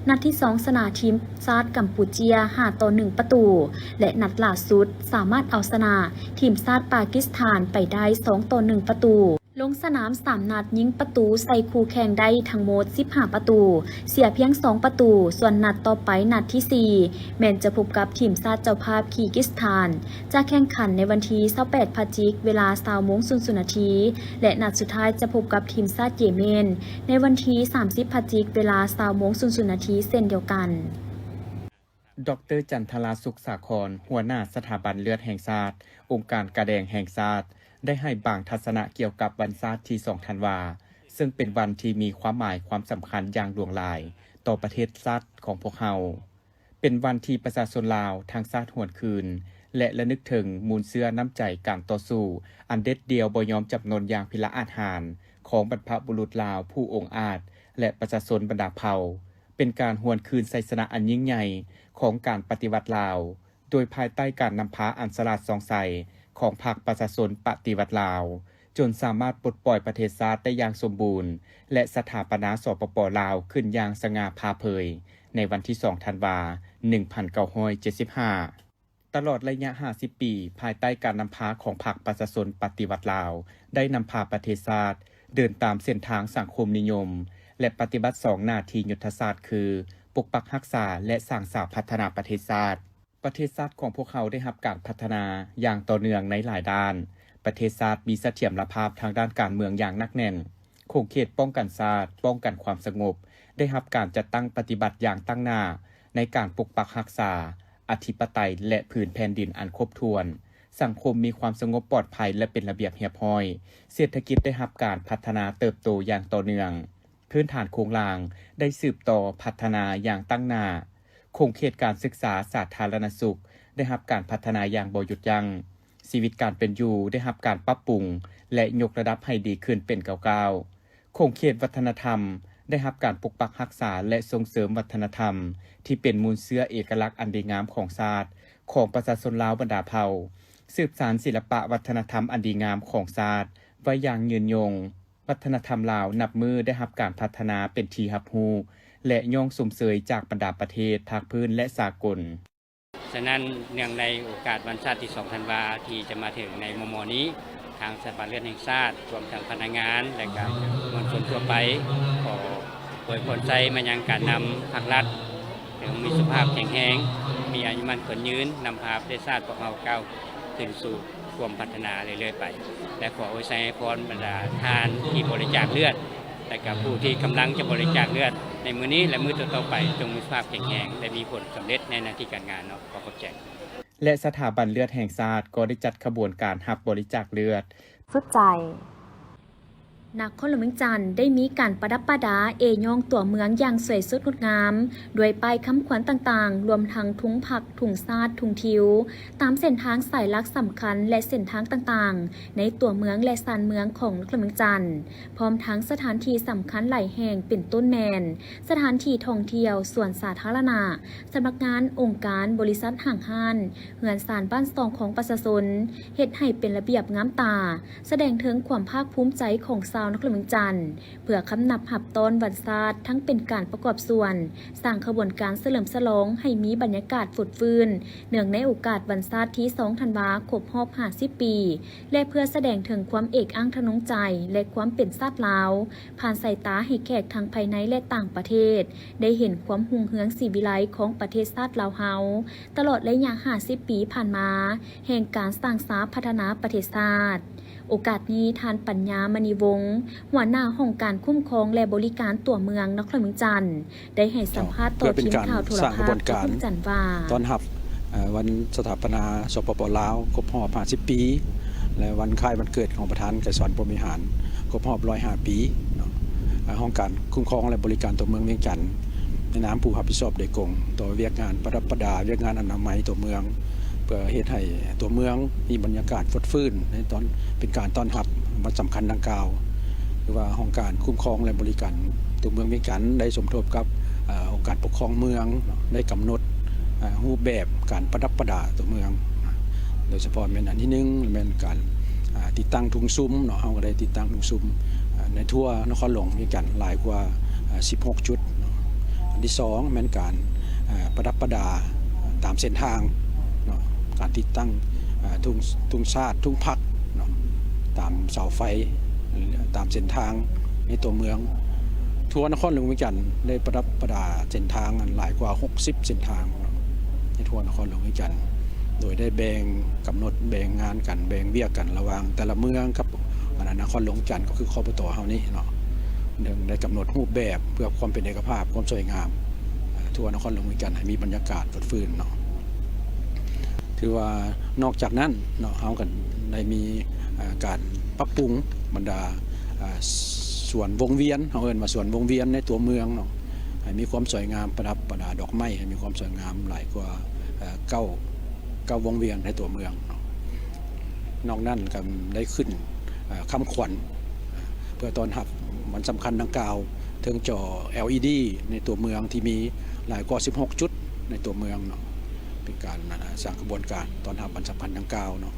ນັດທີສອງຊະນະທີມຊາດກຳປູເຈຍ ຫ້າຕໍ່ໜຶ່ງປະຕູ ແລະ ນັດລ່າສຸດສາມາດເອົາຊະນະທີມຊາດປາກິສຖານໄປໄດ້ ສອງຕໍ່ໜຶ່ງປະຕູ. ລົງສະໜາມສາມນັດ, ຍິງປະຕູໃສ່ຄູ່ແຂ່ງໄດ້ທັງໝົດສິບຫ້າປະຕູ, ເສຍພຽງສອງປະຕູ, ສ່ວນນັດຕໍ່ໄປ, ນັດທີສີ່ ແມ່ນຈະພົບກັບທີມຊາດເຈົ້າພາບຄີກິສຖານ, ຈະແຂ່ງຂັນໃນວັນທີຊາວແປດ ພະຈິກ ເວລາຊາວໂມງສູນນາທີ ແລະ ນັດສຸດທ້າຍຈະພົບກັບທີມຊາດເຢເມນ ໃນວັນທີສາມສິບ ພະຈິກ ເວລາຊາວໂມງສູນນາທີ ເຊັ່ນດຽວກັນ. ດອກເຕີ ຈັນທະລາ ສຸກສາຄອນ, ຫົວໜ້າສະຖາບັນເລືອດແຫ່ງຊາດ, ອົງການກາແດງແຫ່ງຊາດ, ໄດ້ໃຫ້ບາງທັດສະນະກ່ຽວກັບວັນຊາດທີສອງທັນວາ, ເຊິ່ງເປັນວັນທີ່ມີຄວາມໝາຍຄວາມສຳຄັນຢ່າງຫຼວງຫຼາຍຕໍ່ປະເທດຊາດຂອງພວກເຮົາ. ເປັນວັນທີ່ປະຊາຊົນລາວທັງຊາດຫວນຄືນ ແລະ ລະນຶກເຖິງມູນເຊື້ອນ້ຳໃຈການຕໍ່ສູ້ອັນເດັດດ່ຽວບໍ່ຍອມຈຳນົນຢ່າງພິລະອາດຫານຂອງບັນພະບຸລຸດລາວຜູ້ອົງອາດ ແລະ ປະຊາຊົນບັນດາເຜົ່າ. ເປັນການຫວນຄືນໄຊຊະນະອັນຍິ່ງໃຫຍ່ຂອງການປະຕິວັດລາວ, ໂດຍພາຍໃຕ້ການນຳພາອັນສະຫຼາດສ່ອງໃສຂອງພັກປະຊາຊົນປະຕິວັດລາວ, ຈົນສາມາດປົດປ່ອຍປະເທດຊາດໄດ້ຢ່າງສົມບູນ ແລະ ສະຖາປະນາ ສປປ ລາວ ຂຶ້ນຢ່າງສະຫງ່າຜ່າເຜີຍໃນວັນທີສອງທັນວາ ໜຶ່ງພັນເກົ້າຮ້ອຍເຈັດສິບຫ້າ. ຕະຫຼອດໄລຍະຫ້າສິບປີ, ພາຍໃຕ້ການນຳພາຂອງພັກປະຊາຊົນປະຕິວັດລາວ ໄດ້ນຳພາປະເທດຊາດເດີນຕາມເສັ້ນທາງສັງຄົມນິຍົມ ແລະ ປະຕິບັດສອງໜ້າທີ່ຍຸດທະສາດຄື ປົກປັກຮັກສາ ແລະ ສ້າງສາພັດທະນາປະເທດຊາດ. ປະເທດຊາດຂອງພວກເຮົາໄດ້ຮັບການພັດທະນາຢ່າງຕໍ່ເນື່ອງໃນຫຼາຍດ້ານ. ປະເທດຊາດມີສະຖຽນລະພາບທາງດ້ານການເມືອງຢ່າງໜັກແໜ້ນ. ຂົງເຂດປ້ອງກັນຊາດ, ປ້ອງກັນຄວາມສະຫງົບ ໄດ້ຮັບການຈັດຕັ້ງປະຕິບັດຢ່າງຕັ້ງໜ້າໃນການປົກປັກຮັກສາອະທິປະໄຕ ແລະ ພື້ນແຜ່ນດິນອັນຄົບຖ້ວນ. ສັງຄົມມີຄວາມສະຫງົບປອດໄພ ແລະ ເປັນລະບຽບຮຽບຮ້ອຍ. ເສດຖະກິດໄດ້ຮັບການພັດທະນາເຕີບໂຕຢ່າງຕໍ່ເນື່ອງ. ພື້ນຖານໂຄງລ່າງໄດ້ສືບຕໍ່ພັດທະນາຢ່າງຕັ້ງໜ້າ. ຂົງເຂດການສຶກສາສາທາລະນະສຸກໄດ້ຮັບການພັດທະນາຢ່າງບໍ່ຢຸດຢັ້ງ, ຊີວິດການເປັນຢູ່ໄດ້ຮັບການປັບປຸງ ແລະ ຍົກລະດັບໃຫ້ດີຂຶ້ນເປັນກ້າວໆ. ຂົງເຂດວັດທະນະທຳໄດ້ຮັບການປົກປັກຮັກສາ ແລະ ສົ່ງເສີມວັດທະນະທຳທີ່ເປັນມູນເຊື້ອເອກະລັກອັນດີງາມຂອງຊາດ, ຂອງປະຊາຊົນລາວບັນດາເຜົ່າ, ສືບສານສິລະປະວັດທະນະທຳອັນດີງາມຂອງຊາດໄວ້ຢ່າງຍືນຍົງ. ວັດທະນະທຳລາວນັບມື້ໄດ້ຮັບການພັດທະນາເປັນທີ່ຮັບຮູ້ ແລະ ຍ້ອງຊົມເຊີຍຈາກບັນດາປະເທດ, ພາກພື້ນ ແລະ ສາກົນ. ສະນັ້ນ, ເນື່ອງໃນໂອກາດວັນຊາດທີສອງທັນວາທີ່ຈະມາເຖິງໃນມໍ່ໆນີ້, ທາງສະຖາບັນເລືອດແຫ່ງຊາດ, ລວມທັງພະນັກງານ ແລະ ກະມວນຊົນທົ່ວໄປ, ຂໍອວຍພອນໄຊມາຍັງການນຳພາກລັດ, ຈົ່ງມີສຸຂະພາບແຂງແຮງ, ມີອາຍຸໝັ້ນຂວັນຍືນ, ນຳພາປະເທດຊາດພວກເຮົາກ້າວຂຶ້ນສູ່ຄວາມພັດທະນາເລື້ອຍໆໄປ ແລະ ຂໍອວຍໄຊໃຫ້ພອນບັນດາທ່ານທີ່ບໍລິຈາກເລືອດ ແລະ ກະຜູ້ທີ່ກຳລັງຈະບໍລິຈາກເລືອດໃນມື້ນີ້ ແລະ ມື້ຕໍ່ໆໄປ, ຈົ່ງມີສຸຂະພາບແຂງແຮງ ແລະ ມີຜົນສຳເລັດໃນໜ້າທີ່ການງານເນາະ. ຂໍຂອບໃຈ. ແລະ ສະຖາບັນເລືອດແຫ່ງຊາດກໍໄດ້ຈັດຂະບວນການຮັບບໍລິຈາກເລືອດ. ສຸດໃຈ. ນະຄອນຫຼວງວຽງຈັນໄດ້ມີການປະດັບປະດາເອຍ້ອງຕົວເມືອງຢ່າງສວຍສົດງົດງາມ ດ້ວຍປ້າຍຄຳຂວັນຕ່າງໆ, ລວມທັງທຸງພັກ, ທຸງຊາດ, ທຸງທິວ, ຕາມເສັ້ນທາງສາຍຫຼັກສຳຄັນ ແລະ ເສັ້ນທາງຕ່າງໆ ໃນຕົວເມືອງ ແລະ ຊານເມືອງຂອງນະຄອນຫຼວງວຽງຈັນ, ພ້ອມທັງສະຖານທີ່ສຳຄັນຫຼາຍແຫ່ງ ເປັນຕົ້ນແມ່ນ ສະຖານທີ່ທ່ອງທ່ຽວ, ສວນສາທາລະນະ, ສຳນັກງານ, ອົງການ, ບໍລິສັດ, ຫ້າງຮ້ານ, ເຮືອນຊານບ້ານຊ່ອງຂອງປະຊາຊົນ, ເຮັດໃຫ້ເປັນລະບຽບງາມຕາ, ສະແດງເຖິງຄວາມພາກພູມໃຈຂອງຊາວນະຄອນຫຼວງວຽງຈັນ, ເພື່ອຄຳນັບຮັບຕ້ອນວັນຊາດ, ທັງເປັນການປະກອບສ່ວນສ້າງຂະບວນການສະເຫຼີມສະຫຼອງໃຫ້ມີບັນຍາກາດຟົດຟື້ນ, ເນື່ອງໃນໂອກາດວັນຊາດທີສອງທັນວາ ຄົບຮອບຫ້າສິບປີ ແລະ ເພື່ອສະແດງເຖິງຄວາມເອກອ້າງທະນົງໃຈ ແລະ ຄວາມເປັນຊາດລາວ ຜ່ານສາຍຕາໃຫ້ແຂກທັງພາຍໃນ ແລະ ຕ່າງປະເທດ ໄດ້ເຫັນຄວາມຮຸ່ງເຮືອງສີວິໄລຂອງປະເທດຊາດລາວເຮົາ ຕະຫຼອດໄລຍະຫ້າສິບປີຜ່ານມາ ແຫ່ງການສ້າງສາພັດທະນາປະເທດຊາດ. ໂອກາດນີ້, ທ່ານ ປັນຍາ ມະນີວົງ ຫົວໜ້າຫ້ອງການຄຸ້ມຄອງ ແລະ ບໍລິການຕົວເມືອງນະຄອນຫຼວງວຽງຈັນ ໄດ້ໃຫ້ສຳພາດຕໍ່ທີມຂ່າວໂທລະພາບນະຄອນຫຼວງວຽງຈັນວ່າ ຕ້ອນຮັບ ເອີ ວັນສະຖາປະນາ ສປປ ລາວ ຄົບຮອບຫ້າສິບປີ ແລະ ວັນຄ້າຍວັນເກີດຂອງປະທານໄກສອນ ພົມວິຫານ ຄົບຮອບຮ້ອຍຫ້າປີເນາະ. ເອີ ຫ້ອງການຄຸ້ມຄອງ ແລະ ບໍລິການຕົວເມືອງວຽງຈັນ ໃນນາມຜູ້ຮັບຜິດຊອບໂດຍກົງຕໍ່ວຽກງານປະດັບປະດາ, ວຽກງານອະນາໄມຕົວເມືອງ ເພື່ອເຮັດໃຫ້ຕົວເມືອງມີບັນຍາກາດຟົດຟື້ນໃນຕອນ ເປັນການຕ້ອນຮັບວັນສຳຄັນດັ່ງກ່າວ ຫຼືວ່າຫ້ອງການຄຸ້ມຄອງ ແລະ ບໍລິການຕົວເມືອງວຽງຈັນ ໄດ້ສົມທົບກັບ ເອີ ອົງການປົກຄອງເມືອງ ໄດ້ກຳນົດ ເອີ ຮູບແບບການປະດັບປະດາຕົວເມືອງ ໂດຍສະເພາະແມ່ນອັນທີໜຶ່ງ ແມ່ນການ ເອີ ຕິດຕັ້ງທຸງຊຸມເນາະ. ເຮົາກໍໄດ້ຕິດຕັ້ງທຸງຊຸມ ເອີ ໃນທົ່ວນະຄອນຫຼວງວຽງຈັນຫຼາຍກວ່າ ເອີ ສິບຫົກຈຸດເນາະ. ອັນທີສອງ ແມ່ນການ ເອີ ປະດັບປະດາຕາມເສັ້ນທາງເນາະ, ການຕິດຕັ້ງ ເອີ ທຸງ ທຸງຊາດ, ທຸງພັກເນາະ ຕາມເສົາໄຟ, ຕາມເສັ້ນທາງໃນຕົວເມືອງ. ທົ່ວນະຄອນຫຼວງວຽງຈັນໄດ້ປະດັບປະດາເສັ້ນທາງອັນຫຼາຍກວ່າຫົກສິບເສັ້ນທາງເນາະ ໃນທົ່ວນະຄອນຫຼວງວຽງຈັນ, ໂດຍໄດ້ແບ່ງ ກຳນົດແບ່ງງານກັນ, ແບ່ງວຽກກັນລະຫວ່າງແຕ່ລະເມືອງກັບ ອັນນະ ນະຄອນຫຼວງວຽງຈັນ ກໍຄື ຄບຕ ເຮົານີ້ເນາະ. ໜຶ່ງ ໄດ້ກຳນົດຮູບແບບເພື່ອຄວາມເປັນເອກະພາບ, ຄວາມສວຍງາມ ເອີ ທົ່ວນະຄອນຫຼວງວຽງຈັນໃຫ້ມີບັນຍາກາດຟົດຟື້ນເນາະ. ຖືວ່ານອກຈາກນັ້ນເນາະ ເຮົາກໍໄດ້ມີ ເອີ ການປັບປຸງບັນດາ ເອີ ສວນວົງວຽນ, ເຮົາເອີ້ນວ່າສວນວົງວຽນໃນຕົວເມືອງເນາະ, ໃຫ້ມີຄວາມສວຍງາມ, ປະດັບປະດາດອກໄມ້ໃຫ້ມີຄວາມສວຍງາມຫຼາຍກວ່າ ເອີ ເກົ້າ ເກົ້າວົງວຽນໃນຕົວເມືອງເນາະ. ນອກນັ້ນກໍໄດ້ຂຶ້ນ ເອີ ຄຳຂວັນ ເພື່ອຕ້ອນຮັບວັນສຳຄັນດັ່ງກ່າວ ເທິງຈໍ ແອລອີດີ ໃນຕົວເມືອງທີ່ມີຫຼາຍກວ່າສິບຫົກຈຸດໃນຕົວເມືອງເນາະ, ເປັນການ ອາ ສ້າງຂະບວນການຕ້ອນຮັບວັນສຳຄັນດັ່ງກ່າວເນາະ.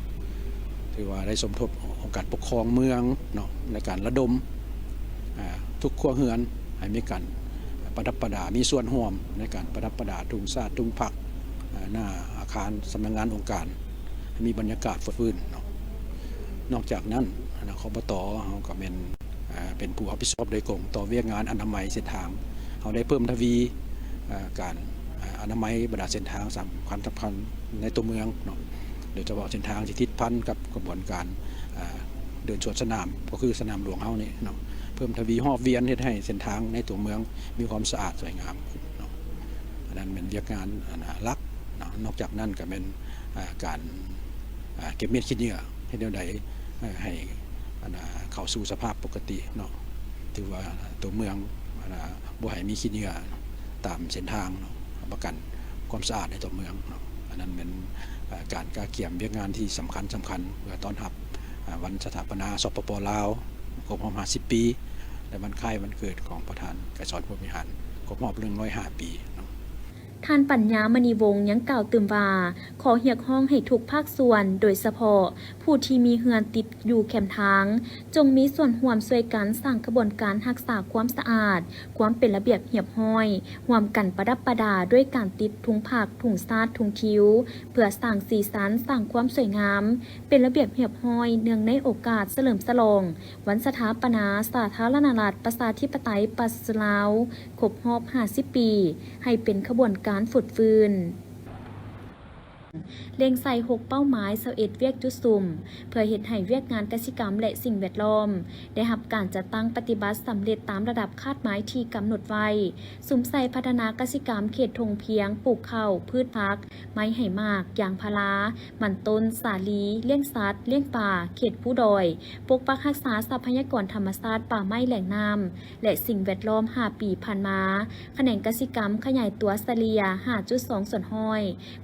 ຖືວ່າໄດ້ສົມທົບອົງການປົກຄອງເມືອງເນາະ ໃນການລະດົມ ອາ ທຸກຄົວເຮືອນໃຫ້ມີການປະດັບປະດາ, ມີສ່ວນຮ່ວມໃນການປະດັບປະດາທຸງຊາດ, ທຸງພັກ, ອາ ໜ້າອາຄານສຳນັກງານອົງການ ໃຫ້ມີບັນຍາກາດຟົດຟື້ນເນາະ. ນອກຈາກນັ້ນ ຄບຕ ເຮົາກໍແມ່ນ ເປັນຜູ້ຮັບຜິດຊອບໂດຍກົງຕໍ່ວຽກງານອະນາໄມເສັ້ນທາງ. ເຮົາໄດ້ເພີ່ມທະວີ ເອີ ການ ເອີ ອະນາໄມບັນດາເສັ້ນທາງສຳຄັນໆໃນຕົວເມືອງເນາະ, ໂດຍສະເພາະເສັ້ນທາງທີ່ຕິດພັນກັບຂະບວນການ ເອີ ເດີນສວນສະໜາມ ກໍຄືສະໜາມຫຼວງເຮົານີ້ເນາະ, ເພີ່ມທະວີຮອບວຽນ ເຮັດໃຫ້ເສັ້ນທາງໃນຕົວເມືອງມີຄວາມສະອາດສວຍງາມເນາະ. ອັນນັ້ນແມ່ນວຽກງານ ອັນນະ ຫຼັກເນາະ. ນອກຈາກນັ້ນກໍແມ່ນ ອາ ການ ອາ ເກັບເມັດຂີ້ເຫຍື້ອ ເຮັດແນວໃດ ເອີ ໃຫ້ ອັນນະ ເຂົ້າສູ່ສະພາບປົກກະຕິເນາະ. ຖືວ່າຕົວເມືອງ ອັນນະ ບໍ່ໃຫ້ມີຂີ້ເຫຍື້ອຕາມເສັ້ນທາງເນາະ, ຮັບປະກັນ ຄວາມສະອາດໃນຕົວເມືອງເນາະ. ອັນນັ້ນແມ່ນ ເອີ່ ການກະກຽມວຽກງານທີ່ສຳຄັນໆ ເພື່ອຕ້ອນຮັບ ອາ ວັນສະຖາປະນາ ສປປ ລາວ ຄົບຮອບຫ້າສິບປີ ແລະ ວັນຄ້າຍວັນເກີດຂອງປະທານໄກສອນ ພົມວິຫານ ຄົບຮອບໜຶ່ງຮ້ອຍຫ້າປີເນາະ. ທ່ານ ປັນຍາ ມະນີວົງ ຍັງກ່າວຕື່ມວ່າ ຂໍຮຽກຮ້ອງໃຫ້ທຸກພາກສ່ວນ ໂດຍສະເພາະຜູ້ທີ່ມີເຮືອນຕິດຢູ່ແຄມທາງ ຈົ່ງມີສ່ວນຮ່ວມຊ່ວຍກັນສ້າງຂະບວນການຮັກສາຄວາມສະອາດ, ຄວາມເປັນລະບຽບຮຽບຮ້ອຍ, ຮ່ວມກັນປະດັບປະດາດ້ວຍການຕິດທຸງພັກ, ທຸງຊາດ, ທຸງທິວ ເພື່ອສ້າງສີສັນ, ສ້າງຄວາມສວຍງາມ, ເປັນລະບຽບຮຽບຮ້ອຍ ເນື່ອງໃນໂອກາດສະເຫຼີມສະຫຼອງ ວັນສະຖາປະນາສາທາລະນະລັດ ປະຊາທິປະໄຕ ປະຊາຊົນລາວ ຄົບຮອບຫ້າສິບປີ ໃຫ້ເປັນຂະບວນການຟົດຟື້ນ. ເລັ່ງໃສ່ຫົກເປົ້າໝາຍ ຊາວເອັດວຽກຈຸດສຸມ ເພື່ອເຮັດໃຫ້ວຽກງານກະສິກຳ ແລະ ສິ່ງແວດລ້ອມ ໄດ້ຮັບການຈັດຕັ້ງປະຕິບັດສຳເລັດຕາມລະດັບຄາດໝາຍທີ່ກຳນົດໄວ້, ສຸມໃສ່ພັດທະນາກະສິກຳເຂດທົ່ງພຽງ, ປູກເຂົ້າ, ພືດຜັກ, ໄມ້ໃຫ້ໝາກ, ຢາງພາລາ, ມັນຕົ້ນ, ສາລີ, ລ້ຽງສັດ, ລ້ຽງປາ, ເຂດພູດອຍ, ປົກປັກຮັກສາຊັບພະຍາກອນທຳມະຊາດ, ປ່າໄມ້, ແຫຼ່ງນ້ຳ ແລະ ສິ່ງແວດລ້ອມ ຫ້າປີຜ່ານມາ, ຂະແໜງກະສິກຳຂະຫຍາຍຕົວສະເລ່ຍ ຫ້າຈຸດສອງສ່ວນຮ້ອຍ,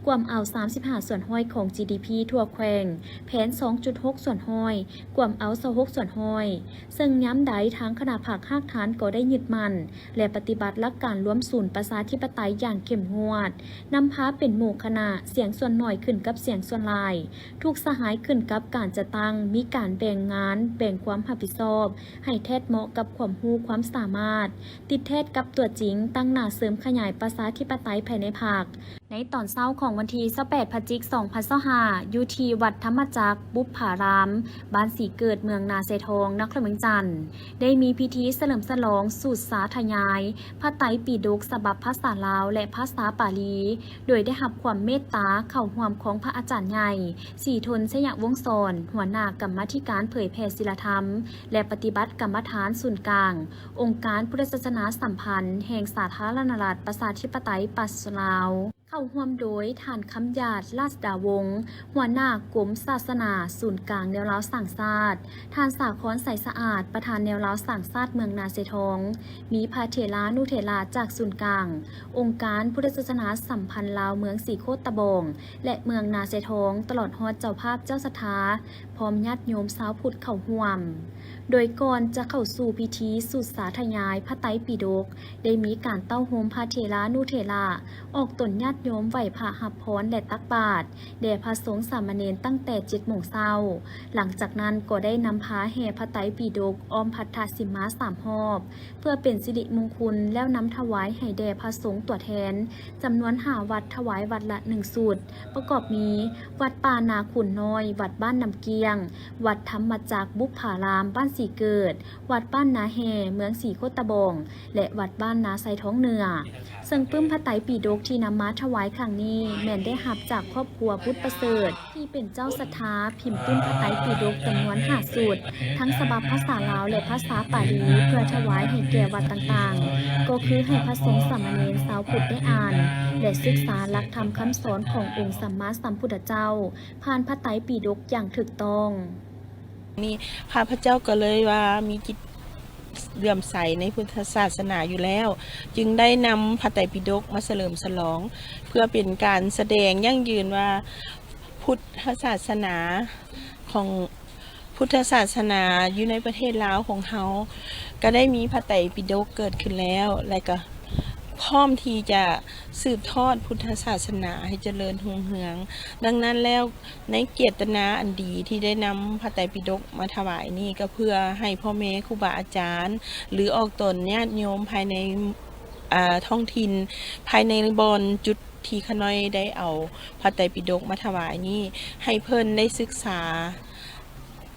ກວມເອົາ ສາມສິບຫ້າສ່ວນຮ້ອຍຂອງ ຈີດີພີ ທົ່ວແຂວງ, ແຜນ ສອງຈຸດຫົກສ່ວນຮ້ອຍ, ກວມເອົາ ຊາວຫົກສ່ວນຮ້ອຍ, ເຊິ່ງຍາມໃດທາງຄະນະພັກຮາກຖານກໍໄດ້ຍຶດໝັ້ນ ແລະ ປະຕິບັດຫຼັກການລວມສູນປະຊາທິປະໄຕຢ່າງເຂັ້ມງວດ, ນຳພາເປັນໝູ່ຄະນະ, ສຽງສ່ວນໜ້ອຍຂຶ້ນກັບສຽງສ່ວນຫຼາຍ, ທຸກສະຫາຍຂຶ້ນກັບການຈັດຕັ້ງ, ມີການແບ່ງງານ, ແບ່ງຄວາມຮັບຜິດຊອບ ໃຫ້ແທດເໝາະກັບຄວາມຮູ້ຄວາມສາມາດ, ຕິດແທດກັບຕົວຈິງ, ຕັ້ງໜ້າເສີມຂະຫຍາຍປະຊາທິປະໄຕພາຍໃນພັກ. ໃນຕອນເຊົ້າຂອງວັນທີຊາວແປດ ພະຈິກ ສອງພັນຊາວຫ້າ ຢູ່ທີ່ວັດທຳມະຈັກບຸບຜາລາມ ບ້ານສີເກີດ ເມືອງນາຊາຍທອງ ນະຄອນຫຼວງວຽງຈັນ ໄດ້ມີພິທີສະເຫຼີມສະຫຼອງສູດສາທະຍາຍພະໄຕປິດົກສະບັບພາສາລາວ ແລະ ພາສາປາລີ ໂດຍໄດ້ຮັບຄວາມເມດຕາເຂົ້າຮ່ວມຂອງພະອາຈານໃຫຍ່ ສີທົນ ໄຊຍະວົງສອນ ຫົວໜ້າກຳມາທິການເຜີຍແຜ່ສີລະທຳ ແລະ ປະຕິບັດກຳມະຖານສູນກາງ ອົງການພຸດທະສາສະໜາສຳພັນແຫ່ງສາທາລະນະລັດ ປະຊາທິປະໄຕ ປະຊາຊົນລາວ, ເຂົ້າຮ່ວມໂດຍທ່ານ ຄຳຢາດ ລາດດາວົງ ຫົວໜ້າກົມສາສະໜາສູນກາງແນວລາວສ້າງຊາດ, ທ່ານ ສາຄອນ ໄຊສະອາດ ປະທານແນວລາວສ້າງຊາດເມືອງນາຊາຍທອງ, ມີພະເຖລານຸເຖລະຈາກສູນກາງ ອົງການພຸດທະສາສະໜາສຳພັນລາວເມືອງສີໂຄດຕະບອງ ແລະ ເມືອງນາຊາຍທອງ, ຕະຫຼອດຮອດເຈົ້າພາບເຈົ້າສັດທາ ພ້ອມຍາດໂຍມຊາວພຸດເຂົ້າຮ່ວມ. ໂດຍກ່ອນຈະເຂົ້າສູ່ພິທີສູດສາທະຍາຍພະໄຕປິດົກ ໄດ້ມີການເຕົ້າໂຮມພະເຖລານຸເຖລະ, ອອກຕົນຍາດໂຍມໄຫວ້ພະຮັບພອນ ແລະ ຕັກບາດແດ່ພະສົງສາມະເນນຕັ້ງແຕ່ເຈັດໂມງເຊົ້າ. ຫຼັງຈາກນັ້ນກໍໄດ້ນຳພາແຫ່ພະໄຕປິດົກອ້ອມພັດທະສິມມາສາມຮອບ ເພື່ອເປັນສິລິມຸງຄຸນ ແລ້ວນຳຖວາຍໃຫ້ແດ່ພະສົງຕົວແທນ ຈຳນວນຫ້າວັດ ຖວາຍວັດລະໜຶ່ງຊຸດ ປະກອບມີ ວັດປ່ານາຂຸນນ້ອຍ, ວັດບ້ານນ້ຳກ້ຽງ, ວັດທຳມະຈັກບຸບຜາລາມ ບ້ານສີເກີດ, ວັດບ້ານນາແຮ່ ເມືອງສີໂຄດຕະບອງ ແລະ ວັດບ້ານນາຊາຍທອງເໜືອ. ເຊິ່ງປຶ້ມພະໄຕປິດົກທີ່ນຳມາຖວາຍຄັ້ງນີ້ ແມ່ນໄດ້ຮັບຈາກຄອບຄົວບຸດປະເສີດ ທີ່ເປັນເຈົ້າສັດທາພິມປຶ້ມພະໄຕປິດົກຈຳນວນຫ້າຊຸດ ທັງສະບັບພາສາລາວ ແລະ ພາສາປາລີ ເພື່ອຖວາຍໃຫ້ແກ່ວັດຕ່າງໆ ກໍຄືໃຫ້ພະສົງສາມະເນນຊາວພຸດໄດ້ອ່ານ ແລະ ສຶກສາຫຼັກທຳຄຳສອນຂອງອົງສຳມາສຳພຸດທະເຈົ້າ ຜ່ານພະໄຕປິດົກຢ່າງຖືກຕ້ອງ. ນີ້ ຂ້າພະເຈົ້າກໍເລີຍວ່າມີຈິດເຫຼື້ອມໃສໃນພຸດທະສາສະໜາຢູ່ແລ້ວ, ຈຶ່ງໄດ້ນຳພະໄຕປິດົກມາສະເຫຼີມສະຫຼອງ ເພື່ອເປັນການສະແດງຢັ້ງຢືນວ່າ ພຸດທະສາສະໜາຂອງ ພຸດທະສາສະໜາຢູ່ໃນປະເທດລາວຂອງເຮົາ ກໍໄດ້ມີພະໄຕປິດົກເກີດຂຶ້ນແລ້ວ ແລະ ກໍພ້ອມທີ່ຈະສືບທອດພຸດທະສາສະໜາໃຫ້ຈະເລີນຮຸ່ງເຮືອງ. ດັ່ງນັ້ນແລ້ວ ໃນເຈດຕະນາອັນດີທີ່ໄດ້ນຳພະໄຕປິດົກມາຖວາຍນີ້ ກໍເພື່ອໃຫ້ພໍ່ແມ່ຄູບາອາຈານ ຫຼື ອອກຕົນຍາດໂຍມພາຍໃນ ອາ ທ້ອງຖິ່ນ ພາຍໃນບ່ອນຈຸດທີ່ຂ້ານ້ອຍໄດ້ເອົາພະໄຕປິດົກມາຖວາຍນີ້ ໃຫ້ເພິ່ນໄດ້ສຶກສາ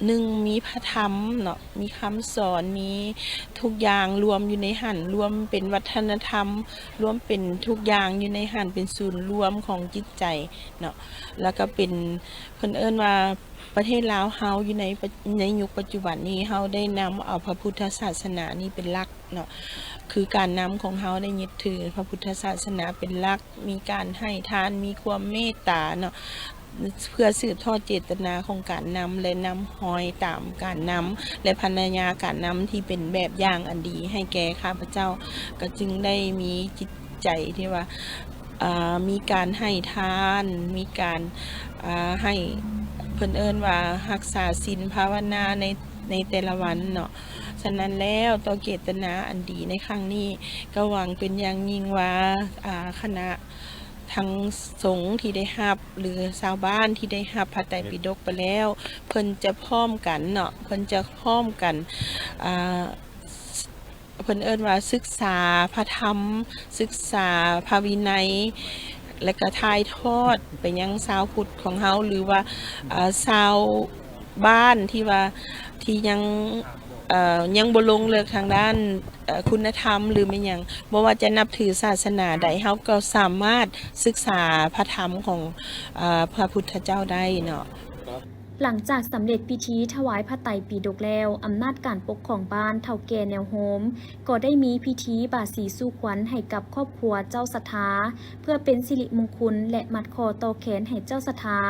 ໜຶ່ງ ມີພະທຳເນາະ ມີຄຳສອນ ມີທຸກຢ່າງລວມຢູ່ໃນຫັ້ນ ລວມເປັນວັດທະນະທຳ ລວມເປັນທຸກຢ່າງຢູ່ໃນຫັ້ນ ເປັນສູນລວມຂອງຈິດໃຈເນາະ ແລ້ວກໍເປັນ ເພິ່ນເອີ້ນວ່າປະເທດລາວເຮົາຢູ່ໃນປະ ໃນຍຸກປັດຈຸບັນນີ້ ເຮົາໄດ້ນຳເອົາພະພຸດທະສາສະໜານີ້ເປັນຫຼັກເນາະ ຄືການນຳຂອງເຮົາໄດ້ຍຶດຖືພະພຸດທະສາສະໜາເປັນຫຼັກ ມີການໃຫ້ທານ ມີຄວາມເມດຕາເນາະ ເພື່ອສືບທອດເຈດຕະນາຂອງການນຳ ແລະ ນຳຮອຍຕາມການນຳ ແລະ ພັນລະຍາການນຳທີ່ເປັນແບບຢ່າງອັນດີໃຫ້ແກ່ຂ້າພະເຈົ້າ ກໍຈຶ່ງໄດ້ມີຈິດໃຈທີ່ວ່າ ອ່າ ມີການໃຫ້ທານ ມີການ ອ່າ ໃຫ້ ເພິ່ນເອີ້ນວ່າຮັກສາສິນພາວະນາໃນ ໃນແຕ່ລະວັນເນາະ. ສະນັ້ນແລ້ວ ຕໍ່ເຈດຕະນາອັນດີໃນຄັ້ງນີ້ ກໍຫວັງເປັນຢ່າງຍິ່ງວ່າ ອ່າ ຄະນະທັງສົງທີ່ໄດ້ຮັບ ຫຼື ຊາວບ້ານທີ່ໄດ້ຮັບພະໄຕປິດົກໄປແລ້ວ ເພິ່ນຈະພ້ອມກັນເນາະ ເພິ່ນຈະພ້ອມກັນ ອ່າ ເພິ່ນເອີ້ນວ່າສຶກສາພະທຳ, ສຶກສາພະວິໄນ ແລະກະຖ່າຍທອດໄປຍັງຊາວພຸດຂອງເຮົາ ຫຼືວ່າ ເອີ ຊາວບ້ານທີ່ວ່າ ທີ່ຍັງ ເອີ ຍັງບໍ່ລົງເລິກທາງດ້ານ ເອີ ຄຸນນະທຳ ຫຼືແມ່ນຫຍັງ ບໍ່ວ່າຈະນັບຖືສາສະໜາໃດ ເຮົາກໍສາມາດສຶກສາພະທຳຂອງ ເອີ ພະພຸດທະເຈົ້າໄດ້ເນາະ. ຫຼັງຈາກສຳເລັດພິທີຖວາຍພະໄຕປິດົກແລ້ວ, ອຳນາດການປົກຄອງບ້ານເຖົ້າແກ່ແນວໂຮມ ກໍໄດ້ມີພິທີບາສີສູ່ຂວັນໃຫ້ກັບຄອບຄົວເຈົ້າສັດທາ ເພື່ອເປັນສິລິມຸງຄຸນ ແລະ ມັດຂໍ້ຕໍ່ແຂນໃຫ້ເຈົ້າສັດທາ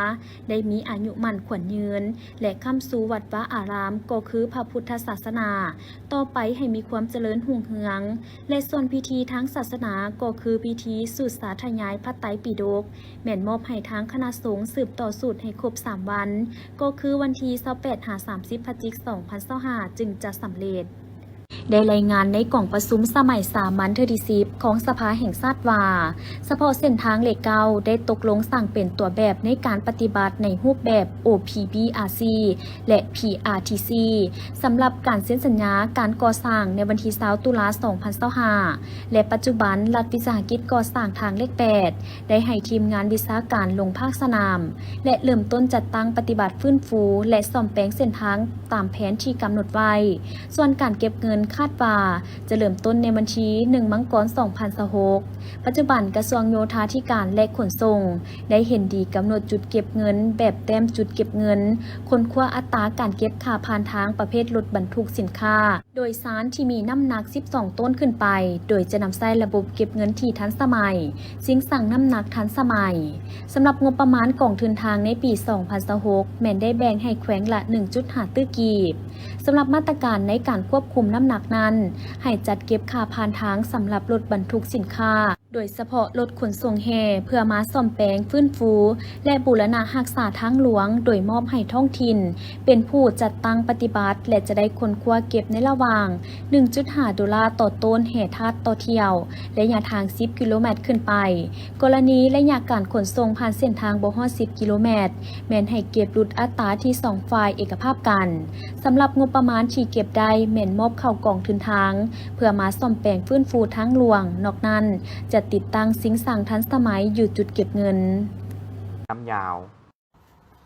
ໄດ້ມີອາຍຸໝັ້ນຂວັນຍືນ ແລະ ຄ້ຳຊູວັດວາອາຣາມ ກໍຄືພະພຸດທະສາສະໜາ ຕໍ່ໄປໃຫ້ມີຄວາມຈະເລີນຮຸ່ງເຮືອງ ແລະ ສ່ວນພິທີທາງສາສະໜາ ກໍຄືພິທີສູດສາທະຍາຍພະໄຕປິດົກ ແມ່ນມອບໃຫ້ທາງຄະນະສົງສືບຕໍ່ສູດໃຫ້ຄົບສາມວັນ ກໍຄືວັນທີຊາວແປດຫາສາມສິບ ພະຈິກ ສອງພັນຊາວຫ້າ ຈຶ່ງຈະສຳເລັດ. ໄດ້ລາຍງານໃນກອງປະຊຸມສະໄໝສາມັນເທື່ອທີສິບຂອງສະພາແຫ່ງຊາດວ່າ, ສະເພາະເສັ້ນທາງເລກເກົ້າ ໄດ້ຕົກລົງສ້າງເປັນຕົວແບບໃນການປະຕິບັດໃນຮູບແບບ ໂອ ພີ ບີ ອາ ຊີ ແລະ ພີ ອາ ທີ ຊີ ສຳລັບການເຊັນສັນຍາການກໍ່ສ້າງໃນວັນທີຊາວ ຕຸລາ ສອງພັນຊາວຫ້າ ແລະ ປັດຈຸບັນ ລັດວິສາຫະກິດກໍ່ສ້າງທາງເລກແປດ ໄດ້ໃຫ້ທີມງານວິຊາການລົງພາກສະໜາມ ແລະ ເລີ່ມຕົ້ນຈັດຕັ້ງປະຕິບັດຟື້ນຟູ ແລະ ສ້ອມແປງເສັ້ນທາງຕາມແຜນທີ່ກຳນົດໄວ້. ສ່ວນການເກັບເງິນຄາດວ່າຈະເລີ່ມຕົ້ນໃນວັນທີໜຶ່ງ ມັງກອນ ສອງພັນຊາວຫົກ. ປັດຈຸບັນກະຊວງໂຍທາທິການ ແລະ ຂົນສົ່ງ ໄດ້ເຫັນດີກຳນົດຈຸດເກັບເງິນແບບແຕ້ມຈຸດເກັບເງິນ, ຄົ້ນຄວ້າອັດຕາການເກັບຄ່າຜ່ານທາງປະເພດລົດບັນທຸກສິນຄ້າ ໂດຍສານທີ່ມີນ້ຳໜັກສິບສອງໂຕນຂຶ້ນໄປ, ໂດຍຈະນຳໃຊ້ລະບົບເກັບເງິນທີ່ທັນສະໄໝ, ຊິງຊັງນ້ຳໜັກທັນສະໄໝ. ສຳລັບງົບປະມານກອງທຶນທາງໃນປີສອງພັນຊາວຫົກ ແມ່ນໄດ້ແບ່ງໃຫ້ແຂວງລະໜຶ່ງຈຸດຫ້າຕື້ກີບ. ສຳລັບມາດຕະການໃນການຄວບຄຸມນ້ຳໜັກນັ້ນ, ໃຫ້ຈັດເກັບຄ່າຜ່ານທາງສຳລັບລົດບັນທຸກສິນຄ້າ, ໂດຍສະເພາະລົດຂົນສົ່ງແຮ່ ເພື່ອມາສ້ອມແປງ, ຟື້ນຟູ ແລະ ບູລະນະຮັກສາທາງຫຼວງ, ໂດຍມອບໃຫ້ທ້ອງຖິ່ນເປັນຜູ້ຈັດຕັ້ງປະຕິບັດ ແລະ ຈະໄດ້ຄົ້ນຄວ້າເກັບໃນລະຫວ່າງໜຶ່ງຈຸດຫ້າໂດລາຕໍ່ໂຕນແຮ່ທາດຕໍ່ຖ້ຽວ, ໄລຍະທາງສິບກິໂລແມັດຂຶ້ນໄປ. ກໍລະນີໄລຍະການຂົນສົ່ງຜ່ານເສັ້ນທາງບໍ່ຮອດສິບກິໂລແມັດ ແມ່ນໃຫ້ເກັບຫຼຸດອັດຕາທີ່ສອງຝ່າຍເອກະພາບກັນ. ສຳລັບງົບປະມານທີ່ເກັບໄດ້ແມ່ນມອບເຂົ້າກອງທຶນທາງ ເພື່ອມາສ້ອມແປງຟື້ນຟູທາງຫຼວງ, ນອກນັ້ນຈະຕິດຕັ້ງຊິງຊັງທັນສະໄໝຢູ່ຈຸດເກັບເງິນ. ນ້ຳຍາວ.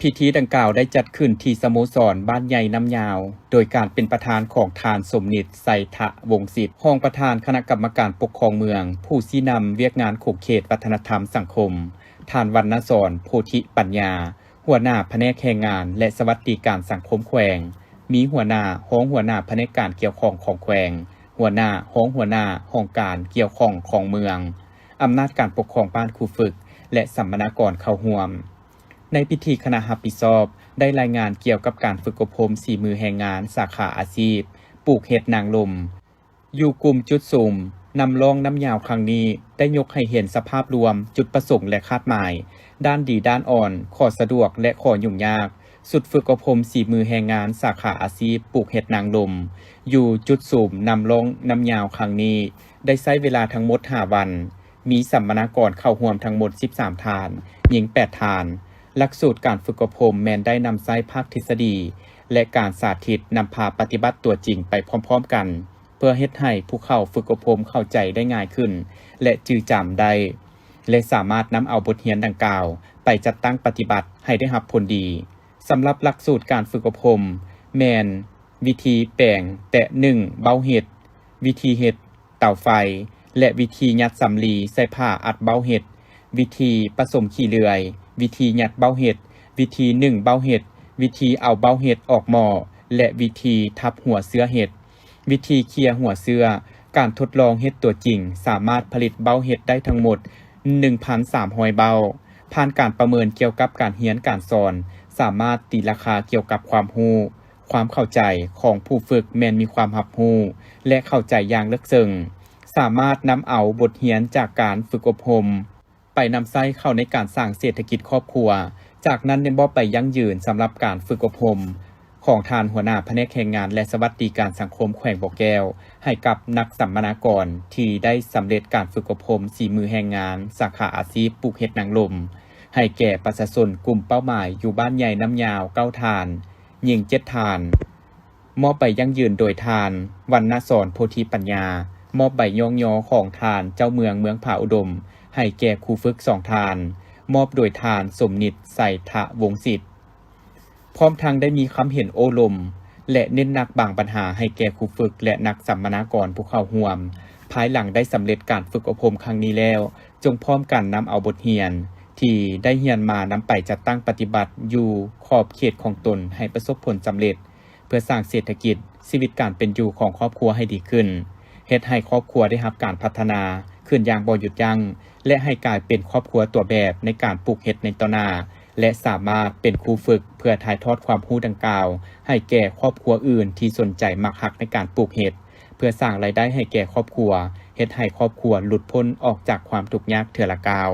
ພິທີດັ່ງກ່າວໄດ້ຈັດຂຶ້ນທີ່ສະໂມສອນບ້ານໃຫຍ່ນ້ຳຍາວ ໂດຍການເປັນປະທານຂອງທ່ານ ສົມນິດ ໄຊທະວົງສິດ ຮອງປະທານຄະນະກຳມະການປົກຄອງເມືອງ, ຜູ້ຊີ້ນຳວຽກງານຂົງເຂດວັດທະນະທຳສັງຄົມ, ທ່ານ ວັນນະສອນ ໂພທິປັນຍາ ຫົວໜ້າພະແນກແຮງງານ ແລະ ສະຫວັດດີການສັງຄົມແຂວງ, ມີຫົວໜ້າ, ຮອງຫົວໜ້າພະແນກການກ່ຽວຂ້ອງຂອງແຂວງ, ຫົວໜ້າ, ຮອງຫົວໜ້າຫ້ອງການກ່ຽວຂ້ອງຂອງເມືອງ, ອຳນາດການປົກຄອງບ້ານຄູຝຶກ ແລະ ສຳມະນາກອນເຂົ້າຮ່ວມ. ໃນພິທີຄະນະຮັບຜິດຊອບໄດ້ລາຍງານກ່ຽວກັບການຝຶກອົບຮົມສີມືແຮງງານສາຂາອາຊີບປູກເຫັດນາງລົມ ຢູ່ກຸ່ມຈຸດສຸມນຳລ່ອງນ້ຳຍາວຄັ້ງນີ້ ໄດ້ຍົກໃຫ້ເຫັນສະພາບລວມ, ຈຸດປະສົງ ແລະ ຄາດໝາຍ, ດ້ານດີດ້ານອ່ອນ, ຂໍ້ສະດວກ ແລະ ຂໍ້ຫຍຸ້ງຍາກ. ຊຸດຝຶກອົບຮົມສີມືແຮງງານສາຂາອາຊີບປູກເຫັດນາງລົມ ຢູ່ຈຸດສຸມນຳລ່ອງນ້ຳຍາວຄັ້ງນີ້ ໄດ້ໃຊ້ເວລາທັງໝົດຫ້າວັນ, ມີສຳມະນາກອນເຂົ້າຮ່ວມທັງໝົດສິບສາມທ່ານ, ຍິງແປດທ່ານ. ຫຼັກສູດການຝຶກອົບຮົມແມ່ນໄດ້ນຳໃຊ້ພາກທິດສະດີ ແລະ ການສາທິດນຳພາປະຕິບັດຕົວຈິງໄປພ້ອມໆກັນ. ເພື່ອເຮັດໃຫ້ຜູ້ເຂົ້າຝຶກອົບຮົມເຂົ້າໃຈໄດ້ງ່າຍຂຶ້ນ ແລະ ຈື່ຈຳໄດ້ ແລະ ສາມາດນຳເອົາບົດຮຽນດັ່ງກ່າວໄປຈັດຕັ້ງປະຕິບັດໃຫ້ໄດ້ຮັບຜົນດີ. ສຳລັບຫຼັກສູດການຝຶກອົບຮົມແມ່ນ ວິທີແປງແຕະໜຶ້ງເບົ້າເຫັດ, ວິທີເຮັດເຕົາໄຟ ແລະ ວິທີຍັດສຳລີໃສ່ຜ້າອັດເບົ້າເຫັດ, ວິທີປະສົມຂີ້ເລື່ອຍ, ວິທີຍັດເບົ້າເຫັດ, ວິທີໜຶ້ງເບົ້າເຫັດ, ວິທີເອົາເບົ້າເຫັດອອກໝໍ້ ແລະ ວິທີທັບຫົວເຊື້ອເຫັດ. ວິທີເຄຍຫົວເຊື້ອ, ການທົດລອງເຮັດຕົວຈິງ ສາມາດຜະລິດເບົ້າເຫັດໄດ້ທັງໝົດໜຶ່ງພັນສາມຮ້ອຍເບົ້າ. ຜ່ານການປະເມີນກ່ຽວກັບການຮຽນການສອນ, ສາມາດຕີລາຄາກ່ຽວກັບຄວາມຮູ້, ຄວາມເຂົ້າໃຈຂອງຜູ້ຝຶກແມ່ນມີຄວາມຮັບຮູ້ ແລະ ເຂົ້າໃຈຢ່າງເລິກເຊິ່ງ, ສາມາດນຳເອົາບົດຮຽນຈາກການຝຶກອົບຮົມ ໄປນຳໃຊ້ເຂົ້າໃນການສ້າງເສດຖະກິດຄອບຄົວ, ຈາກນັ້ນໄດ້ມອບໃບຢັ້ງຢືນສຳລັບການຝຶກອົບຮົມຂອງທ່ານຫົວໜ້າພະແນກແຮງງານ ແລະ ສະຫວັດດີການສັງຄົມແຂວງບໍ່ແກ້ວ ໃຫ້ກັບນັກສຳມະນາກອນທີ່ໄດ້ສຳເລັດການຝຶກອົບຮົມສີມືແຮງງານ ສາຂາອາຊີບປູກເຫັດນາງລົມ ໃຫ້ແກ່ປະຊາຊົນກຸ່ມເປົ້າໝາຍຢູ່ບ້ານໃຫຍ່ນ້ຳຍາວ ເກົ້າທ່ານ, ຍິງ ເຈັດທ່ານ. ມອບໃບຢັ້ງຢືນໂດຍທ່ານ ວັນນະສອນ ໂພທິປັນຍາ, ມອບໃບຍ້ອງຍໍຂອງທ່ານເຈົ້າເມືອງເມືອງຜາອຸດົມ ໃຫ້ແກ່ຄູຝຶກສອງທ່ານ, ມອບໂດຍທ່ານ ສົມນິດ ໄຊທະວົງສິດ. ພ້ອມທັງໄດ້ມີຄຳເຫັນໂອ້ລົມ ແລະ ເນັ້ນໜັກບາງບັນຫາໃຫ້ແກ່ຄູຝຶກ ແລະ ນັກສຳມະນາກອນຜູ້ເຂົ້າຮ່ວມ, ພາຍຫຼັງໄດ້ສຳເລັດການຝຶກອົບຮົມຄັ້ງນີ້ແລ້ວ, ຈົ່ງພ້ອມກັນນຳເອົາບົດຮຽນທີ່ໄດ້ຮຽນມານຳໄປຈັດຕັ້ງປະຕິບັດຢູ່ຂອບເຂດຂອງຕົນໃຫ້ປະສົບຜົນສຳເລັດ, ເພື່ອສ້າງເສດຖະກິດ, ຊີວິດການເປັນຢູ່ຂອງຄອບຄົວໃຫ້ດີຂຶ້ນ, ເຮັດໃຫ້ຄອບຄົວໄດ້ຮັບການພັດທະນາຂຶ້ນຢ່າງບໍ່ຢຸດຢັ້ງ ແລະ ໃຫ້ກາຍເປັນຄອບຄົວຕົວແບບໃນການປູກເຫັດໃນຕໍ່ໜ້າ ແລະ ສາມາດເປັນຄູຝຶກເພື່ອຖ່າຍທອດຄວາມຮູ້ດັ່ງກ່າວໃຫ້ແກ່ຄອບຄົວອື່ນທີ່ສົນໃຈມັກຮັກໃນການປູກເຫັດ, ເພື່ອສ້າງລາຍໄດ້ໃຫ້ແກ່ຄອບຄົວ, ເຮັດໃຫ້ຄອບຄົວຫຼຸດພົ້ນອອກຈາກຄວາມທຸກຍາກເທື່ອລະກ້າວ.